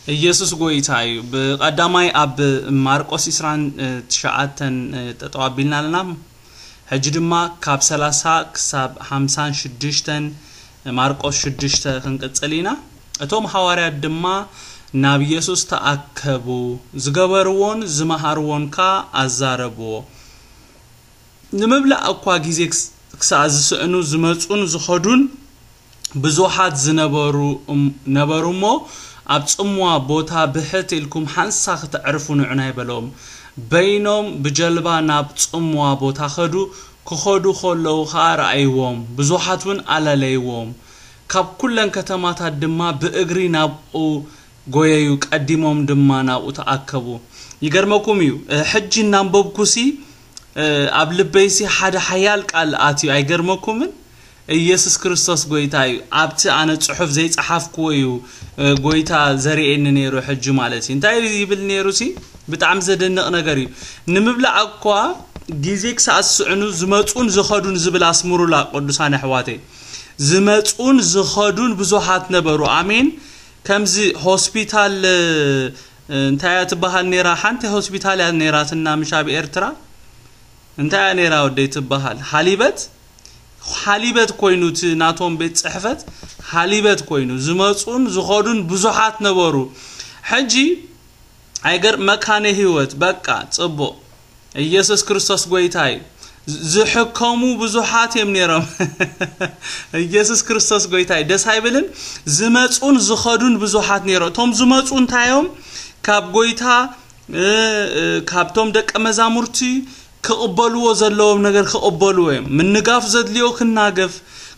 ኢየሱስ ጎይታ እዩ። ብቐዳማይ ኣብ ማርቆስ ዕስራን ትሽዓተን ጠጠው ኣቢልና ኣለና። ሕጂ ድማ ካብ ሰላሳ ክሳብ ሓምሳን ሽዱሽተን ማርቆስ ሽዱሽተ ክንቅጽል ኢና። እቶም ሃዋርያት ድማ ናብ ኢየሱስ ተኣከቡ፣ ዝገበርዎን ዝመሃርዎን ከኣ ኣዛረብዎ። ንምብላዕ እኳ ግዜ ክስ-፣ ክሳዕ ዝስእኑ ዝመጹን ዝኸዱን ብዙሓት ዝነበሩ እም-፣ ነበሩ እሞ፣ ኣብ ጽምዋ ቦታ ብሕት ኢልኩም ሓንሳእ ክተዕርፉ ንዑናይ በሎም። በይኖም ብጀልባ ናብ ጽምዋ ቦታ ኸዱ፣ ክኸዱ ኸለዉ ኸኣ ረኣይዎም፣ ብዙሓት እውን ኣለለይዎም። ካብ ኩለን ከተማታት ድማ ብእግሪ ናብኡ ጎየዩ፣ ቀዲሞም ድማ ናብኡ ተኣከቡ። ይገርመኩም እዩ፣ እ፣ ሕጂ እናንበብኩሲ፣ እ፣ ኣብ ልበይሲ ሓደ ሓያል ቃል ኣትዩ። ኣይገርመኩምን? ኢየሱስ ክርስቶስ ጎይታ እዩ። ኣብቲ ኣነ ጽሑፍ ዘይጸሓፍኩዎ እዩ፣ እ፣ ጎይታ ዘርእየኒ ነይሩ ሕጂ ማለት እዩ። እንታይ እዩ ይብል ነይሩሲ? ብጣዕሚ ዘደንቕ ነገር እዩ። ንምብላዕ እኳ ግዜ ክሳዕ ዝስዕኑ ዝመጹን ዝኸዱን ዝብል ኣስምሩላ ቅዱሳን ኣሕዋተይ። ዝመጹን ዝኸዱን ብዙሓት ነበሩ። ኣሜን። ከምዚ ሆስፒታል፣ እ፣ እንታይ እያ ትበሃል ነይራ? ሓንቲ ሆስፒታል እያ ነይራትና ምሽ ኣብ ኤርትራ። እንታይ እያ ነይራ ወደይ ትበሃል? ሓሊበት? ሓሊበት ኮይኑ እቲ ናቶም ቤት ጽሕፈት ሓሊበት ኮይኑ። ዝመጹን ዝኸዱን ብዙሓት ነበሩ። ሕጂ ኣይገር-፣ መካነ ህይወት በቃ ጽቡቕ። ኢየሱስ ክርስቶስ ጎይታ እዩ። ዝ-፣ ዝሕከሙ ብዙሓት እዮም ነይሮም። ኢየሱስ ክርስቶስ ጎይታ እዩ። ደስ ኣይብልን? ዝመጹን ዝኸዱን ብዙሓት ነይሮም። እቶም ዝመጹ እንታይ እዮም? ካብ ጎይታ፣ እ፣ እ፣ ካብቶም ደቀ መዛሙርቲ ክቕበልዎ ዘለዎም ነገር ክቕበልዎ እዮም። ምንጋፍ ዘድልዮ ክናገፍ፣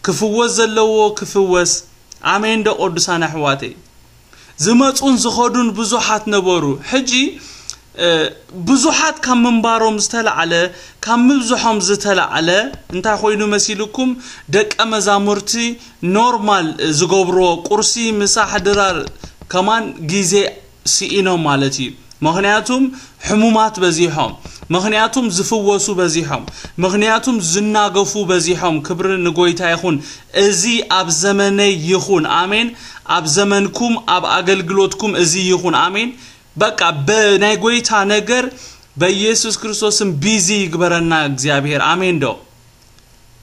ክፍወስ ዘለዎ ክፍወስ። ኣሜን ዶ ቅዱሳን ኣሕዋተይ? ዝመጹን ዝኸዱን ብዙሓት ነበሩ። ሕጂ፣ እ፣ ብዙሓት ካብ ምንባሮም ዝተላዕለ፣ ካብ ምብዝሖም ዝተላዕለ እንታይ ኮይኑ መሲልኩም? ደቀ መዛሙርቲ ኖርማል ዝገብርዎ ቁርሲ፣ ምሳሕ፣ ድራር ከማን ግዜ ስኢኖም ማለት እዩ። ምኽንያቱም ሕሙማት በዚሖም፣ ምኽንያቱም ዝፍወሱ በዚሖም፣ ምኽንያቱም ዝናገፉ በዚሖም። ክብሪ ንጎይታ ይኹን። እዚ ኣብ ዘመነይ ይኹን። ኣሜን። ኣብ ዘመንኩም፣ ኣብ ኣገልግሎትኩም እዚ ይኹን። ኣሜን። በቃ ብናይ ጎይታ ነገር በኢየሱስ ክርስቶስም ቢዚ ይግበረና እግዚኣብሔር። ኣሜን ዶ?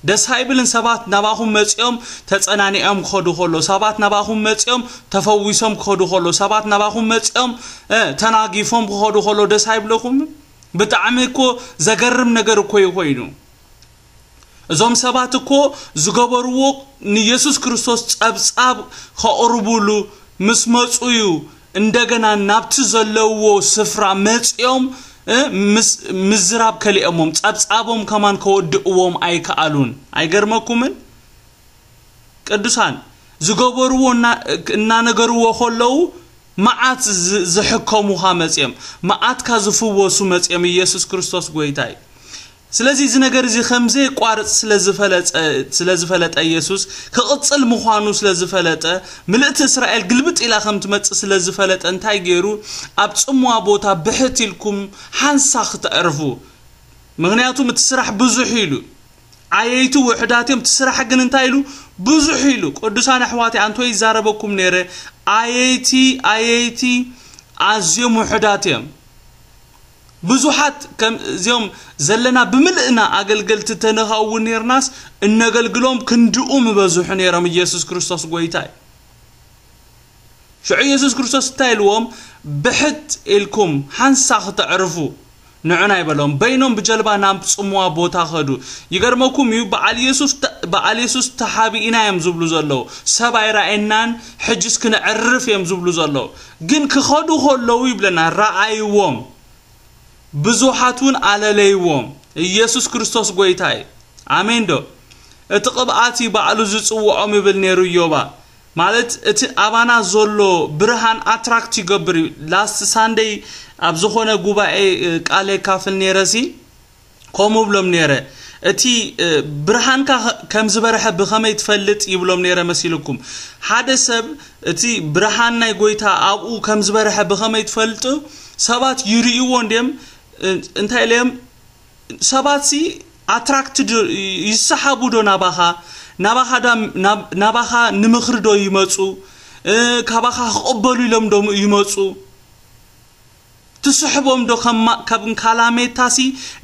ደስ ኣይብልን? ሰባት ናባኹም መጺኦም ተጸናኒዖም ክኸዱ ከሎ፣ ሰባት ናባኹም መጺኦም ተፈዊሶም ክኸዱ ከሎ፣ ሰባት ናባኹም መጺኦም፣ እ፣ ተናጊፎም ክኸዱ ከሎ ደስ ኣይብለኹምን? ብጣዕሚ እኮ ዘገርም ነገር እኮ እዩ ኮይኑ። እዞም ሰባት እኮ ዝገበርዎ ንየሱስ ክርስቶስ ጸብጻብ ከቕርቡሉ ምስ መጹ እዩ እንደገና ናብቲ ዘለውዎ ስፍራ መጺኦም፣ እ፣ ምስ-፣ ምዝራብ ከሊኦሞም፣ ጸብጻቦም ከማን ከወድእዎም ኣይከኣሉን። ኣይገርመኩምን? ቅዱሳን ዝገበርዎ እና-፣ እናነገርዎ ከለዉ መዓት ዝ-፣ ዝሕከሙኻ መጺኦም፣ መዓትካ ዝፍወሱ መጺኦም። ኢየሱስ ክርስቶስ ጎይታ እዩ። ስለዚ እዚ ነገር እዚ ከም ዘየቋርጽ ስለ ዝፈለጸ፣ ስለ ዝፈለጠ፣ ኢየሱስ ክቕጽል ምዃኑ ስለ ዝፈለጠ፣ ምልእቲ እስራኤል ግልብጥ ኢላ ከም ትመጽእ ስለ ዝፈለጠ እንታይ ገይሩ? ኣብ ጽምዋ ቦታ ብሕት ኢልኩም ሓንሳ ክተዕርፉ። ምኽንያቱም እቲ ስራሕ ብዙሕ ኢሉ። ዓየይቲ ውሑዳት እዮም። እቲ ስራሕ ግን እንታይ ኢሉ? ብዙሕ ኢሉ። ቅዱሳን ኣሕዋተይ፣ ኣንቶ ይዛረበኩም ነይረ። ዓየይቲ፣ ዓየይቲ ኣዝዮም ውሑዳት እዮም። ብዙሓት ከም እዚኦም ዘለና ብምልእና ኣገልገልቲ ተንኸውን ነይርናስ፣ እነገልግሎም ክንድኡ ምበዝሑ ነይሮም። ኢየሱስ ክርስቶስ ጎይታ እዩ። ሽዑ ኢየሱስ ክርስቶስ እንታይ ኢልዎም? ብሕት ኢልኩም ሓንሳ ክተዕርፉ ንዑና ይበሎም። በይኖም ብጀልባ ናብ ጽምዋ ቦታ ኸዱ። ይገርመኩም እዩ፣ በዓል ኢየሱስ ተ-፣ በዓል ኢየሱስ ተሓቢእና እዮም ዝብሉ ዘለዉ። ሰብ ኣይረኣየናን፣ ሕጅስ ክነዕርፍ እዮም ዝብሉ ዘለዉ። ግን ክኸዱ ከለዉ ይብለና፣ ረኣይዎም። ብዙሓት እውን ኣለለይዎም። ኢየሱስ ክርስቶስ ጎይታ እዩ። ኣሜን ዶ? እቲ ቅብኣት እዩ ባዕሉ ዝጽውዖም ይብል ነይሩ ኢዮባ። ማለት እቲ ኣባና ዘሎ ብርሃን ኣትራክት ይገብር እዩ። ላስት ሳንደይ ኣብ ዝኾነ ጉባኤ፣ እ፣ ቃል የካፍል ነይረ ሲ፣ ከምኡ ብሎም ነይረ። እቲ፣ እ፣ ብርሃንካ ኸ-፣ ከም ዝበርሐ ብኸመይ ትፈልጥ ይብሎም ነይረ መሲልኩም። ሓደ ሰብ እቲ ብርሃን ናይ ጎይታ ኣብኡ ከም ዝበርሐ ብኸመይ ትፈልጡ? ሰባት ይርእይዎ እንድዮም፣ እ፣ እንታይ ኢለዮም? ሰባት ሲ ኣትራክት ዶ-፣ ይሰሓቡ ዶ ናባኻ? ናባኻ ዳ-፣ ናብ-፣ ናባኻ ንምኽሪ ዶ ይመጹ? እ፣ ካባኻ ክቕበሉ ኢሎም ዶ ይመጹ? ትስሕቦም ዶ? ከማ-፣ ካብ ካላሜታሲ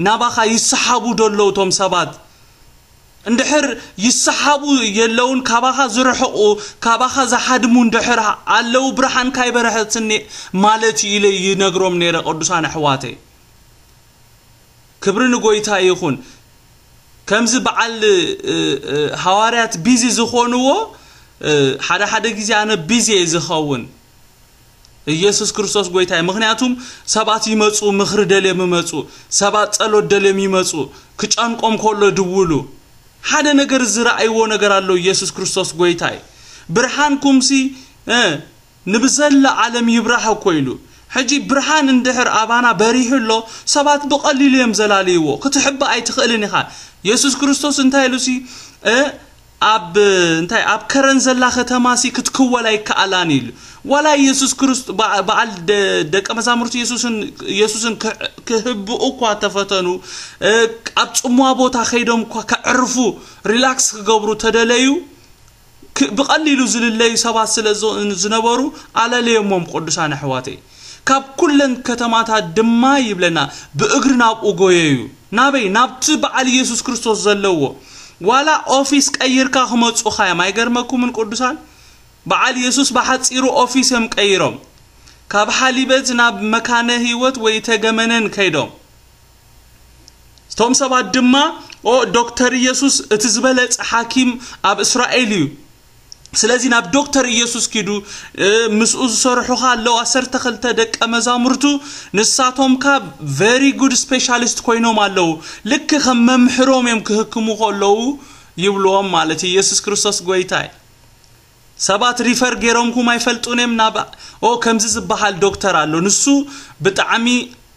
ናባኻ ይሰሓቡ ዶ ኣለዉ እቶም ሰባት? እንድሕር ይሰሓቡ የለውን፣ ካባኻ ዝርሕቑ፣ ካባኻ ዝሓድሙ እንድሕር ኣለዉ፣ ብርሃንካ ይበርሀትኒ ማለት እዩ ኢለ ይነግሮም ነይረ፣ ቅዱሳን ኣሕዋተይ። ክብሪ ንጎይታ ይኹን። ከምዚ በዓል፣ እ፣ እ፣ ሃዋርያት ቢዚ ዝኾንዎ፣ እ፣ ሓደ ሓደ ግዜ ኣነ ቢዚ እየ ዝኸውን። ኢየሱስ ክርስቶስ ጎይታ እዩ። ምኽንያቱም ሰባት ይመጹ፣ ምኽሪ ደልዮም ይመጹ፣ ሰባት ጸሎት ደልዮም ይመጹ፣ ክጨንቆም ከሎ ድውሉ። ሓደ ነገር ዝረኣይዎ ነገር ኣሎ። ኢየሱስ ክርስቶስ ጎይታ እዩ። ብርሃንኩምሲ፣ እ፣ ንብዘለ ዓለም ይብራህ እኮ ኢሉ። ሕጂ ብርሃን እንድሕር ኣባና በሪሁ ኣሎ፣ ሰባት ብቐሊሉ እዮም ዘላልይዎ። ክትሕቢ ኣይትኽእልን ኢኻ። ኢየሱስ ክርስቶስ እንታይ ኢሉሲ፣ እ፣ ኣብ፣ እንታይ፣ ኣብ ከረን ዘላ ከተማሲ ክትክወል ኣይከኣላን ኢሉ። ዋላ ኢየሱስ ክርስ-፣ በ-፣ በዓል ደ-፣ ደቀ መዛሙርቱ ኢየሱስን፣ ኢየሱስን ክዕ-፣ ክህብኡ እኳ ተፈተኑ፣ እ፣ ኣብ ጽምዋ ቦታ ከይዶም እኳ ከዕርፉ፣ ሪላክስ ክገብሩ ተደለዩ፣ ክ-፣ ብቐሊሉ ዝልለዩ ሰባት ስለ ዝ-፣ ዝነበሩ ኣለለዮሞም፣ ቅዱሳን ኣሕዋተይ። ካብ ኩለን ከተማታት ድማ ይብለና፣ ብእግሪ ናብኡ ጎየዩ። ናበይ? ናብቲ በዓል ኢየሱስ ክርስቶስ ዘለዎ። ዋላ ኦፊስ ቀይርካ ክመጹኻ እዮም። ኣይገርመኩምን ቅዱሳን? በዓል ኢየሱስ ብሓጺሩ ኦፊስ እዮም ቀይሮም። ካብ ሓሊበት ናብ መካነ ህይወት ወይ ተገመነን ከይዶም። እቶም ሰባት ድማ፣ "ኦ፣ ዶክተር ኢየሱስ እቲ ዝበለጸ ሓኪም ኣብ እስራኤል እዩ። ስለዚ ናብ ዶክተር ኢየሱስ ኪዱ፣ እ፣ ምስኡ ዝሰርሑኻ ኣለዉ ዓሰርተ ክልተ ደቀ መዛሙርቱ፣ ንሳቶም ከኣ ቨሪ ጉድ ስፔሻሊስት ኮይኖም ኣለዉ። ልክ ከም መምህሮም እዮም ክህክሙ ከለዉ" ይብልዎም ማለት እዩ። ኢየሱስ ክርስቶስ ጎይታ እዩ። ሰባት ሪፈር ገይሮምኩም ኣይፈልጡን እዮም ናብ፣ ኦ፣ ከምዚ ዝበሃል ዶክተር ኣሎ፣ ንሱ ብጣዕሚ፣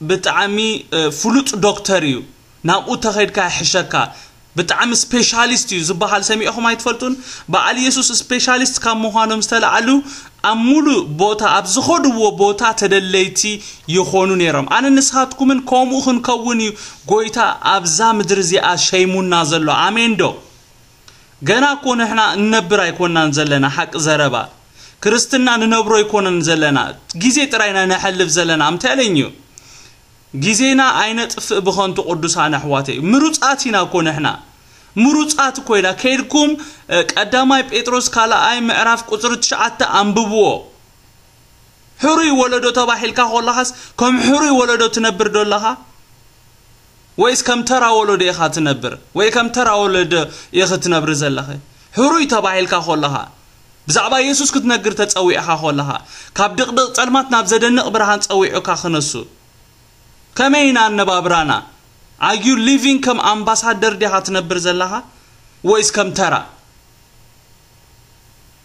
ብጣዕሚ፣ እ፣ ፍሉጥ ዶክተር እዩ፣ ናብኡ ተኸይድካ ይሕሸካ፣ ብጣዕሚ ስፔሻሊስት እዩ ዝበሃል ሰሚዕኹም ኣይትፈልጡን? በዓል ኢየሱስ ስፔሻሊስት ካብ ምዃኖም ዝተላዕሉ ኣብ ሙሉእ ቦታ፣ ኣብ ዝኸድዎ ቦታ ተደለይቲ ይኾኑ ነይሮም። ኣነ ንስኻትኩምን ከምኡ ክንከውን እዩ ጎይታ ኣብዛ ምድሪ እዚኣ ሸይሙና ዘሎ። ኣሜን ዶ? ገና እኮ ንሕና እንነብር ኣይኮናን ዘለና፣ ሓቂ ዘረባ። ክርስትና ንነብሮ ኣይኮነን ዘለና፣ ግዜ ጥራይ ኢና ነሕልፍ ዘለና። I'm telling you። ግዜና ኣይነጥፍእ ብኸንቱ ቅዱሳን ኣሕዋተይ። ምሩጻት ኢና እኮ ንሕና። ምሩጻት እኮ ኢና። ከይድኩም፣ እ፣ ቀዳማይ ጴጥሮስ ካልኣይ ምዕራፍ ቁጽሪ ትሽዓተ ኣንብብዎ። ሕሩይ ወለዶ ተባሂልካ ከለኻስ ከም ሕሩይ ወለዶ ትነብር ዶ ኣለኻ? ወይስ ከም ተራ ወለዶ ኢኻ ትነብር? ወይ ከም ተራ ወለዶ ኢኺ ትነብሪ ዘለኺ? ሕሩይ ተባሂልካ ከለኻ፣ ብዛዕባ የሱስ ክትነግር ተጸዊዕኻ ከለኻ፣ ካብ ድቕድቕ ጸልማት ናብ ዘደንቕ ብርሃን ጸዊዑካ ክነሱ። ከመይ ኢና ኣነባብራና? Are you living ከም ኣምባሳደር ዲኻ ትነብር ዘለኻ? ወይስ ከም ተራ?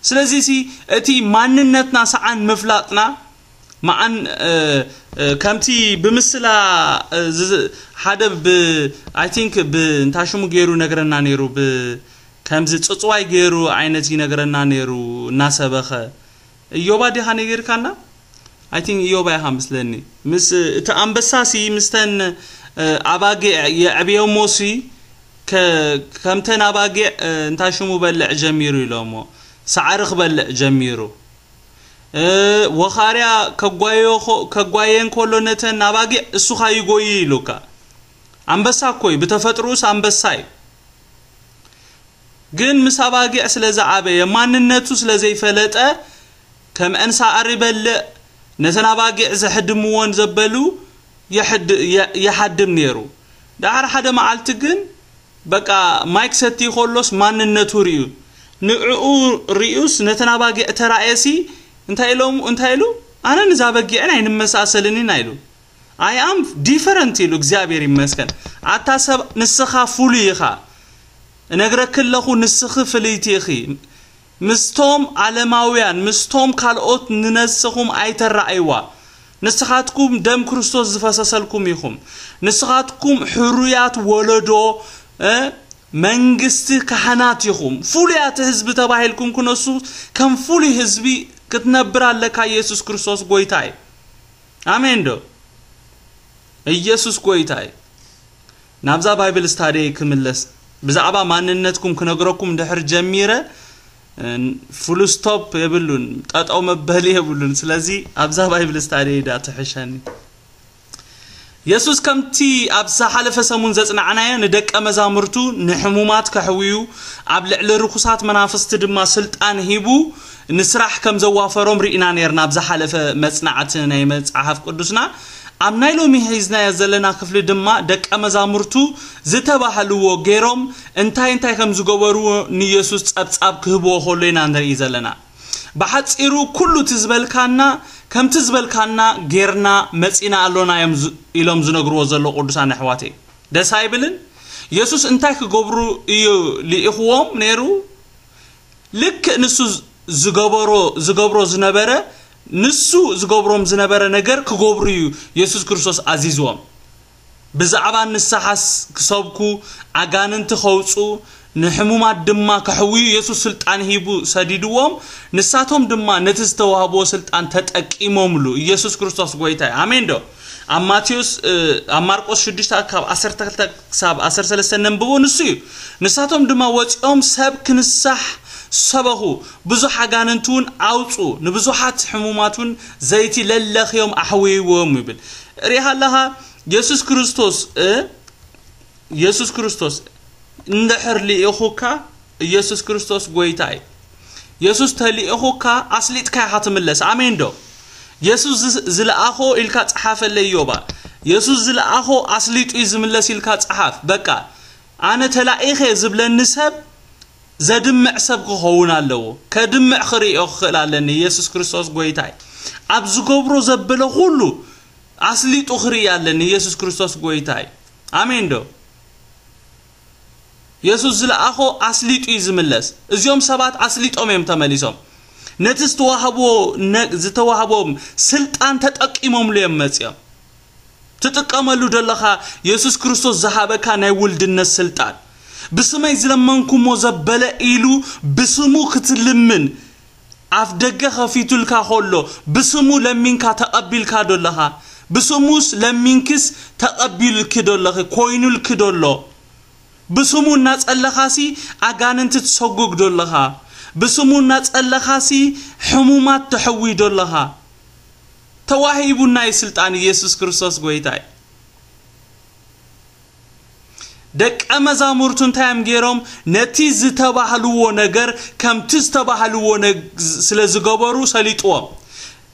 ስለዚ ሲ እቲ ማንነትና ሰዓን ምፍላጥና መዓን፣ እ፣ እ፣ ከምቲ ብምስላ፣ እ፣ ዝ-፣ ዝ-፣ ሓደ ብ-፣ I think ብ-፣ እንታይ ሽሙ ገይሩ ነግረና ነይሩ፣ ብ-፣ ከምዚ ጽጽዋይ ገይሩ ዓይነት ይነግረና ነይሩ እናሰበኸ። እዮባ ዲኻ ነጊርካና? I think እዮባ ኢኻ ምስለኒ። ምስ እቲ ኣንበሳሲ ምስተን፣ እ፣ ኣባጊዕ የዕብዮሞሲ ከ-፣ ከምተን ኣባጊዕ፣ እ፣ እንታይ ሽሙ በልዕ ጀሚሩ ኢሎሞ። ሳዕሪ ክበልዕ ጀሚሩ። እ፣ ወኻርያ ከጓዮ-፣ ከጓየን ከሎ ነተን ኣባጊዕ እሱኻ ይጎዩ ኢሉካ። ኣንበሳ እኮ እዩ፣ ብተፈጥሮኡስ ኣንበሳ እዩ። ግን ምስ ኣባጊዕ ስለ ዝዓበየ፣ ማንነቱ ስለ ዘይፈለጠ፣ ከምአን ሳዕሪ ይበልዕ፣ ነተን ኣባጊዕ ዘሕድምወን ዘበሉ የሕድ-፣ የ-፣ ይሓድም ነይሩ። ደሓር ሓደ መዓልቲ ግን፣ በቃ፣ ማይ ክሰቲ ከሎስ ማንነቱ ርእዩ። ንዕኡ ርእዩስ ነተን ኣባጊዕ ተራእየሲ፣ እንታይ ኢሎም፣ እንታይ ኢሉ? "ኣነን እዛ በጊዕን ኣይንመሳሰልን ኢና" ኢሉ። "I am different" ኢሉ፣ እግዚኣብሔር ይመስገን። ኣታ ሰብ፣ ንስኻ ፍሉይ ኢኻ። እነግረኪ ኣለኹ፣ ንስኺ ፍልይቲ ኢኺ። ምስቶም ዓለማውያን፣ ምስቶም ካልኦት ንነስኹም ኣይተራእይዋ። ንስኻትኩም ደም ክርስቶስ ዝፈሰሰልኩም ኢኹም። ንስኻትኩም ሕሩያት ወለዶ፣ እ፣ መንግስቲ ካህናት ኢኹም። ፍሉያት ህዝቢ ተባሂልኩም ክነሱ፣ ከም ፍሉይ ህዝቢ ክትነብር ኣለካ። ኢየሱስ ክርስቶስ ጎይታ እዩ። ኣሜን ዶ? ኢየሱስ ጎይታ እዩ። ናብዛ ባይብል ስታዲ ክምለስ፣ ብዛዕባ ማንነትኩም ክነግረኩም ድሕር ጀሚረ፣ ፉል ስቶፕ የብሉን፣ ጠጠው መበሊ የብሉን። ስለዚ ኣብዛ ባይብል ስታዲ ዳ ትሕሸኒ። የሱስ ከምቲ ኣብ ዝሓለፈ ሰሙን ዘጽናዕናዮ ንደቀ መዛሙርቱ ንሕሙማት ከሕውዩ ኣብ ልዕሊ ርኩሳት መናፍስቲ ድማ ስልጣን ሂቡ ንስራሕ ከም ዘዋፈሮም ርኢና ነርና። ኣብ ዝሓለፈ መጽናዕቲ ናይ መጽሓፍ ቅዱስና ኣብ ናይ ሎሚ ሒዝናዮ ዘለና ክፍሊ ድማ ደቀ መዛሙርቱ ዝተባህልዎ ገይሮም እንታይ እንታይ ከም ዝገበርዎ ንየሱስ ጸብጻብ ክህብዎ ከሎ ኢና ንርኢ ዘለና። ብሓጺሩ ኩሉ እቲ ዝበልካና ከምቲ ዝበልካና ጌርና መጺና ኣሎና እዮም ዝ- ኢሎም ዝነግርዎ ዘለዉ ቅዱሳን ኣሕዋተይ። ደስ ኣይብልን? የሱስ እንታይ ክገብሩ እዩ ልኢኽዎም ነይሩ? ልክእ ንሱ ዝገበሮ ዝገብሮ ዝነበረ ንሱ ዝገብሮም ዝነበረ ነገር ክገብሩ እዩ የሱስ ክርስቶስ ኣዚዝዎም። ብዛዕባ ንስሓስ ክሰብኩ፣ ኣጋንንቲ ከውፁ፣ ንሕሙማት ድማ ከሕውዩ የሱስ ስልጣን ሂቡ ሰዲድዎም። ንሳቶም ድማ ነቲ ዝተዋህብዎ ስልጣን ተጠቂሞምሉ። ኢየሱስ ክርስቶስ ጎይታ እዩ። ኣሜን ዶ? ኣብ ማቴዎስ ኣብ ማርቆስ ሽዱሽተ ካብ ዓሰርተ ክልተ ክሳብ ዓሰርተ ሰለስተ ነንብቦ ንሱ እዩ። ንሳቶም ድማ ወፂኦም ሰብ ክንሳሕ ሰበኹ፣ ብዙሕ ኣጋንንቲ እውን ኣውፁ፣ ንብዙሓት ሕሙማት እውን ዘይቲ ለለኽዮም ኣሕውይዎም ይብል። ሪኢኻ ኣለኻ? የሱስ ክርስቶስ የሱስ ክርስቶስ እንድሕር ልኢኹካ፣ ኢየሱስ ክርስቶስ ጎይታ እዩ። የሱስ ተልኢኹካ ኣስሊጥካ ኢኻ ትምለስ። ኣሜን ዶ? የሱስ ዝለኣኾ ኢልካ ጸሓፈለይ ዮባ። የሱስ ዝለኣኾ ኣስሊጡ እዩ ዝምለስ ኢልካ ጸሓፍ። በቃ ኣነ ተላኢኸ ዝብለኒ ሰብ ዘድምዕ ሰብ ክኸውን ኣለዎ። ከድምዕ ክርእዮ ክኽእል ኣለኒ። ኢየሱስ ክርስቶስ ጎይታ እዩ። ኣብ ዝገብሮ ዘበለ ኩሉ ኣስሊጡ ክርኢ ኣለኒ። ኢየሱስ ክርስቶስ ጎይታ እዩ። ኣሜን ዶ? የሱስ ዝለኣኾ ኣስሊጡ እዩ ዝምለስ። እዚኦም ሰባት ኣስሊጦም እዮም ተመሊሶም። ነቲ ዝተዋህብዎ ነ- ዝተዋህቦም ስልጣን ተጠቂሞምሉ እዮም መጺኦም። ትጥቀመሉ ዘለኻ የሱስ ክርስቶስ ዝሃበካ ናይ ውልድነት ስልጣን፣ ብስመይ ዝለመንኩሞ ዘበለ ኢሉ ብስሙ ክትልምን ኣፍ ደገ ከፊቱልካ ከሎ ብስሙ ለሚንካ ተቐቢልካ ዶ ኣለኻ? ብስሙስ ለሚንክስ ተቐቢልኪ ዶ ኣለኺ? ኮይኑልኪ ዶ ኣሎ? ብስሙ እናጸለኻሲ ኣጋንንቲ ትሰጉግ ዶ ኣለኻ? ብስሙ እናጸለኻሲ ሕሙማት ተሕዊ ዶ ኣለኻ? ተዋሂቡና እዩ ስልጣን። ኢየሱስ ክርስቶስ ጎይታ እዩ። ደቀ መዛሙርቱ እንታይ እዮም ገይሮም? ነቲ ዝተባህልዎ ነገር ከምቲ ዝተባህልዎ ነግ- ስለ ዝገበሩ ሰሊጥዎም።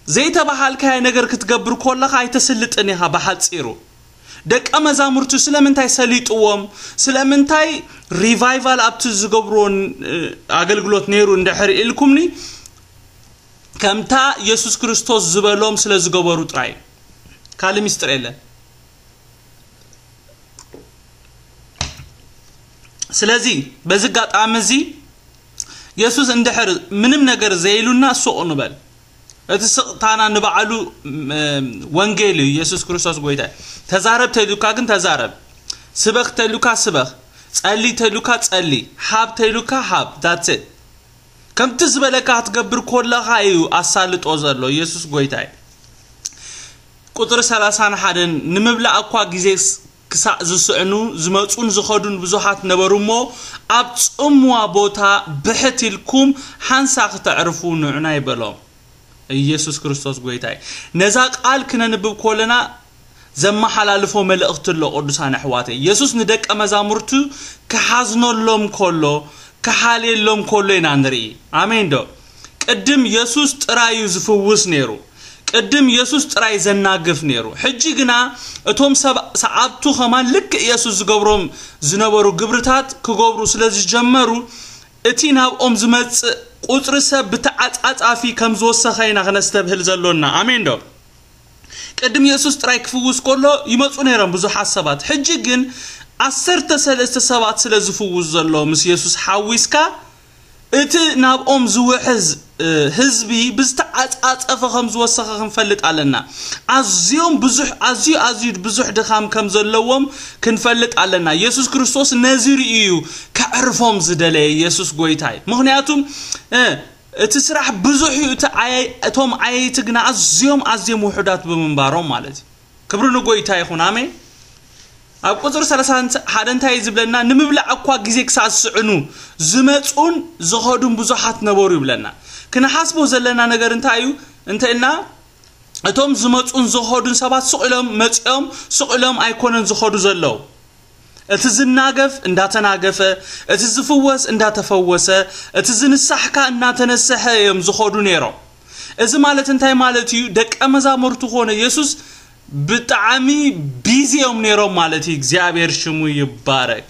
ዘይተባሃልካዮ ነገር ክትገብር ከለኻ ኣይተስልጥን ኢኻ። ብሓጺሩ ደቀ መዛሙርቱ ስለምንታይ ሰሊጥዎም? ስለምንታይ ሪቫይቫል ኣብቲ ዝገብርዎ ን- ኣገልግሎት ነይሩ እንድሕር ኢልኩምኒ፣ ከምታ የሱስ ክርስቶስ ዝበሎም ስለ ዝገበሩ ጥራይ፣ ካልእ ሚስጥር የለን። ስለዚ በዚ ኣጋጣሚ እዚ የሱስ እንድሕር ምንም ነገር ዘይሉና ሱቕ ንበል። እቲ ስቕታና ንባዕሉ ም- ወንጌል እዩ። ኢየሱስ ክርስቶስ ጎይታ እዩ። ተዛረብ ተይሉካ ግን ተዛረብ፣ ስበኽ ተይሉካ ስበኽ፣ ጸሊ ተይሉካ ጸሊ፣ ሃብ ተይሉካ ሃብ። ዳትስ ከምቲ ዝበለካ ክትገብር ከለኻ እዩ ኣሳልጦ ዘሎ። ኢየሱስ ጎይታ እዩ። ቁጽሪ ሰላሳን ሓደን ንምብላዕ እኳ ግዜ ስ- ክሳዕ ዝስዕኑ ዝመጹን ዝኸዱን ብዙሓት ነበሩ እሞ፣ ኣብ ጽምዋ ቦታ ብሕት ኢልኩም ሓንሳ ክተዕርፉ ንዑና ይበሎም። ኢየሱስ ክርስቶስ ጎይታ እዩ። ነዛ ቃል ክነንብብ ከለና ዘመሓላልፎ መልእኽቲ ኣሎ። ቅዱሳን ኣሕዋተይ፣ የሱስ ንደቀ መዛሙርቱ ክሓዝነሎም ከሎ፣ ክሓልየሎም ከሎ ኢና ንርኢ። ኣሜን ዶ? ቅድም የሱስ ጥራይ እዩ ዝፍውስ ነይሩ። ቅድም የሱስ ጥራይ ዘናግፍ ነይሩ። ሕጂ ግና እቶም ሰብ ሰዓብቱ ኸማን ልክዕ የሱስ ዝገብሮም ዝነበሩ ግብርታት ክገብሩ ስለ ዝጀመሩ፣ እቲ ናብኦም ዝመጽእ ቁጽሪ ሰብ ብተዓጻጻፊ ከም ዝወሰኸ ኢና ክነስተብህል ዘሎና። ኣሜን ዶ? ቅድም የሱስ ጥራይ ክፍውስ ከሎ ይመጹ ነይሮም ብዙሓት ሰባት። ሕጂ ግን ዓሰርተ ሰለስተ ሰባት ስለ ዝፍውስ ዘሎ ምስ የሱስ ሓዊስካ፣ እቲ ናብኦም ዝውሕዝ ህዝቢ ብዝተዓጻጸፈ ከም ዝወሰኸ ክንፈልጥ ኣለና። ኣዝዮም ብዙሕ ኣዝዩ ኣዝዩ ብዙሕ ድኻም ከም ዘለዎም ክንፈልጥ ኣለና። የሱስ ክርስቶስ ነዚ ርእዩ እዩ ከዕርፎም ዝደለየ። የሱስ ጎይታ እዩ። ምኽንያቱም እቲ ስራሕ ብዙሕ እዩ፣ እቲ ዓያይ እቶም ዓየይቲ ግና ኣዝዮም ኣዝዮም ውሑዳት ብምንባሮም ማለት እዩ። ክብሪ ንጎይታ ይኹን። ኣሜን። ኣብ ቁፅሪ ሰላሳ ሓደ እንታይ እዩ ዝብለና? ንምብላዕ እኳ ግዜ ክሳብ ዝስዕኑ ዝመፁን ዝኸዱን ብዙሓት ነበሩ ይብለና። ክንሓስቦ ዘለና ነገር እንታይ እዩ እንተ ኢልና፣ እቶም ዝመፁን ዝኸዱን ሰባት ስቕ ኢሎም መፂኦም፣ ስቕ ኢሎም ኣይኮነን ዝኸዱ ዘለዉ። እቲ ዝናገፍ እንዳተናገፈ፣ እቲ ዝፍወስ እንዳተፈወሰ፣ እቲ ዝንሳሕካ እናተነሰሐ እዮም ዝኸዱ ነይሮም። እዚ ማለት እንታይ ማለት እዩ? ደቀ መዛሙርቱ ኮነ የሱስ ብጣዕሚ ቢዚ እዮም ነይሮም ማለት እዩ። እግዚኣብሔር ሽሙ ይባረክ።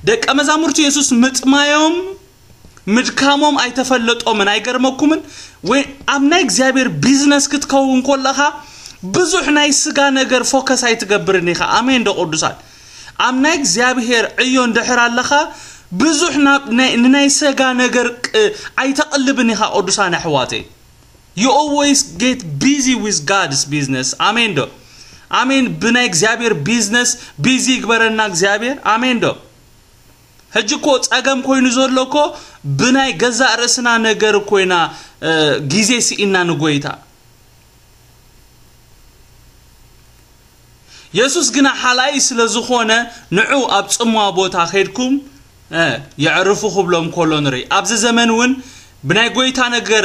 ደቀ መዛሙርቱ የሱስ ምጥማዮም ምድካሞም ኣይተፈለጦምን። ኣይገርመኩምን? ወይ ኣብ ናይ እግዚኣብሔር ቢዝነስ ክትከውን ከለኻ ብዙሕ ናይ ስጋ ነገር ፎከስ ኣይትገብርን ኢኻ። ኣሜን ዶ ቅዱሳን? ኣብ ናይ እግዚኣብሔር ዕዮ እንድሕር ኣለኻ ብዙሕ ናብ ናይ- ንናይ ስጋ ነገር ቅ- ኣይተቕልብን ኢኻ ቅዱሳን ኣሕዋተይ። You always get busy with God's business. ኣሜን ዶ? ኣሜን። ብናይ እግዚኣብሔር ቢዝነስ ቢዚ ይግበረና እግዚኣብሔር። ኣሜን ዶ? ሕጂ እኮ ጸገም ኮይኑ ዘሎ እኮ ብናይ ገዛእ ርእስና ነገር ኮይና ግዜ ስኢና ንጎይታ። የሱስ ግና ሓላይ ስለ ዝኾነ ንዑ ኣብ ጽምዋ ቦታ ኸድኩም የዕርፉ ክብሎም ከሎ ንርኢ። ኣብዚ ዘመን እውን ብናይ ጎይታ ነገር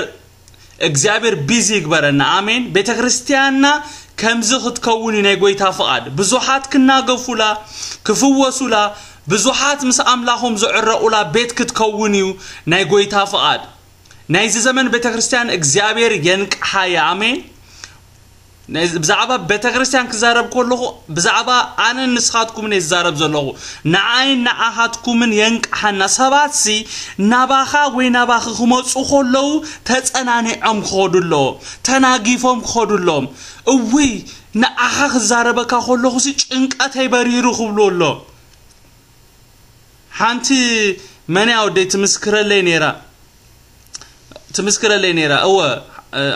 እግዚኣብሔር ቢዚ ይግበረና። ኣሜን። ቤተ ክርስቲያንና ከምዚ ክትከውን እዩ ናይ ጎይታ ፍቓድ። ብዙሓት ክናገፉላ፣ ክፍወሱላ፣ ብዙሓት ምስ ኣምላኾም ዝዕረቑላ ቤት ክትከውን እዩ ናይ ጎይታ ፍቓድ። ናይዚ ዘመን ቤተ ክርስቲያን እግዚኣብሔር የንቅሓያ። ኣሜን። ብዛዕባ ቤተ ክርስቲያን ክዛረብ ከለኹ ብዛዕባ ኣነን ንስኻትኩምን እየ ዝዛረብ ዘለኹ። ንዓይን ንዓኻትኩምን የንቅሓና። ሰባትሲ ናባኻ ወይ ናባኺ ክመፁ ከለዉ ተፀናኒዖም ክኸዱ ኣለዎም፣ ተናጊፎም ክኸዱ ኣለዎም። እውይ ንዓኻ ክዛረበካ ከለኹሲ ጭንቀተይ በሪሩ ክብሉ ኣሎ። ሓንቲ መን ያው ደይ ትምስክረለይ ነይራ ትምስክረለይ ነይራ። እወ፣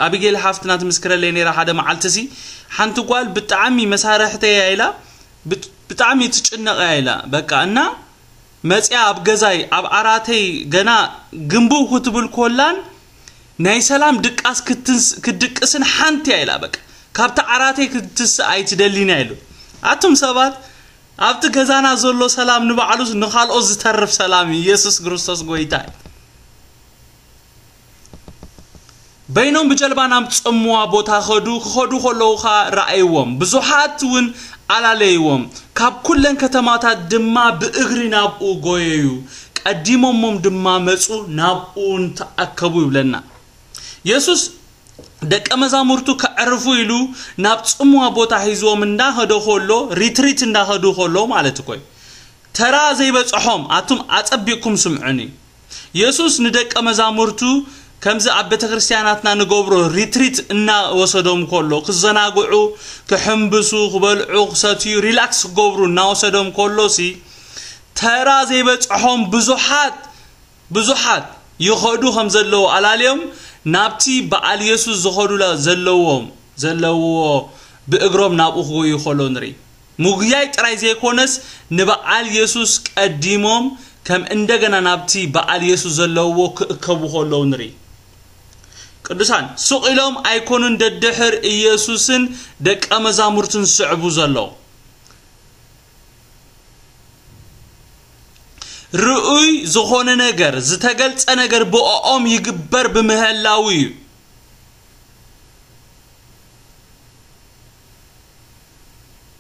ኣቢጌል ሓፍትና ትምስክረለይ ነይራ። ሓደ መዓልቲ ሲ ሓንቲ ጓል ብጣዕሚ መሳርሕተይ እያ ኢላ፣ ብጣዕሚ ትጭነቕ እያ ኢላ። በቃ እና መፅያ ኣብ ገዛይ ኣብ ዓራተይ ገና ግንብው ክትብል ኮላን ናይ ሰላም ድቃስ ክትድቅስን ሓንቲ እያ ኢላ። በቃ ካብቲ ዓራተይ ክትትስእ ኣይትደሊን እያ ኢሉ። ኣቱም ሰባት ኣብቲ ገዛና ዘሎ ሰላም ንባዕሉስ ንኻልኦት ዝተርፍ ሰላም እዩ። ኢየሱስ ክርስቶስ ጎይታ እዩ። በይኖም ብጀልባ ናብ ጽምዋ ቦታ ኸዱ። ክኸዱ ከለዉ ኸኣ ረኣይዎም፣ ብዙሓት እውን ኣላለይዎም። ካብ ኩለን ከተማታት ድማ ብእግሪ ናብኡ ጎየዩ። ቀዲሞሞም ድማ መጹ፣ ናብኡ እውን ተኣከቡ ይብለና። የሱስ ደቀ መዛሙርቱ ከዕርፉ ኢሉ ናብ ጽምዋ ቦታ ሒዝዎም እንዳኸደ ከሎ፣ ሪትሪት እንዳኸዱ ከሎ ማለት እኮ እዩ። ተራ ዘይበጽሖም፣ ኣቱም ኣጸቢቕኩም ስምዑኒ። የሱስ ንደቀ መዛሙርቱ ከምዚ ኣብ ቤተ ክርስቲያናትና ንገብሮ ሪትሪት እናወሰዶም ከሎ፣ ክዘናግዑ፣ ክሕምብሱ፣ ክበልዑ፣ ክሰትዩ፣ ሪላክስ ክገብሩ እናወሰዶም ከሎ ሲ፣ ተራ ዘይበጽሖም ብዙሓት ብዙሓት ይኸዱ ከም ዘለዉ ኣላልዮም ናብቲ በዓል የሱስ ዝኸዱላ ዘለዎም ዘለውዎ ብእግሮም ናብኡ ክጎዩ ከለዉ ንርኢ። ምጉያይ ጥራይ ዘይኮነስ ንበዓል የሱስ ቀዲሞም ከም እንደገና ናብቲ በዓል የሱስ ዘለውዎ ክእከቡ ከለዉ ንርኢ። ቅዱሳን ስቕ ኢሎም ኣይኮኑን ደድሕር ኢየሱስን ደቀ መዛሙርቱን ዝስዕቡ ዘለዉ። ርኡይ ዝኾነ ነገር፣ ዝተገልጸ ነገር ብኦኦም ይግበር ብምህላው እዩ።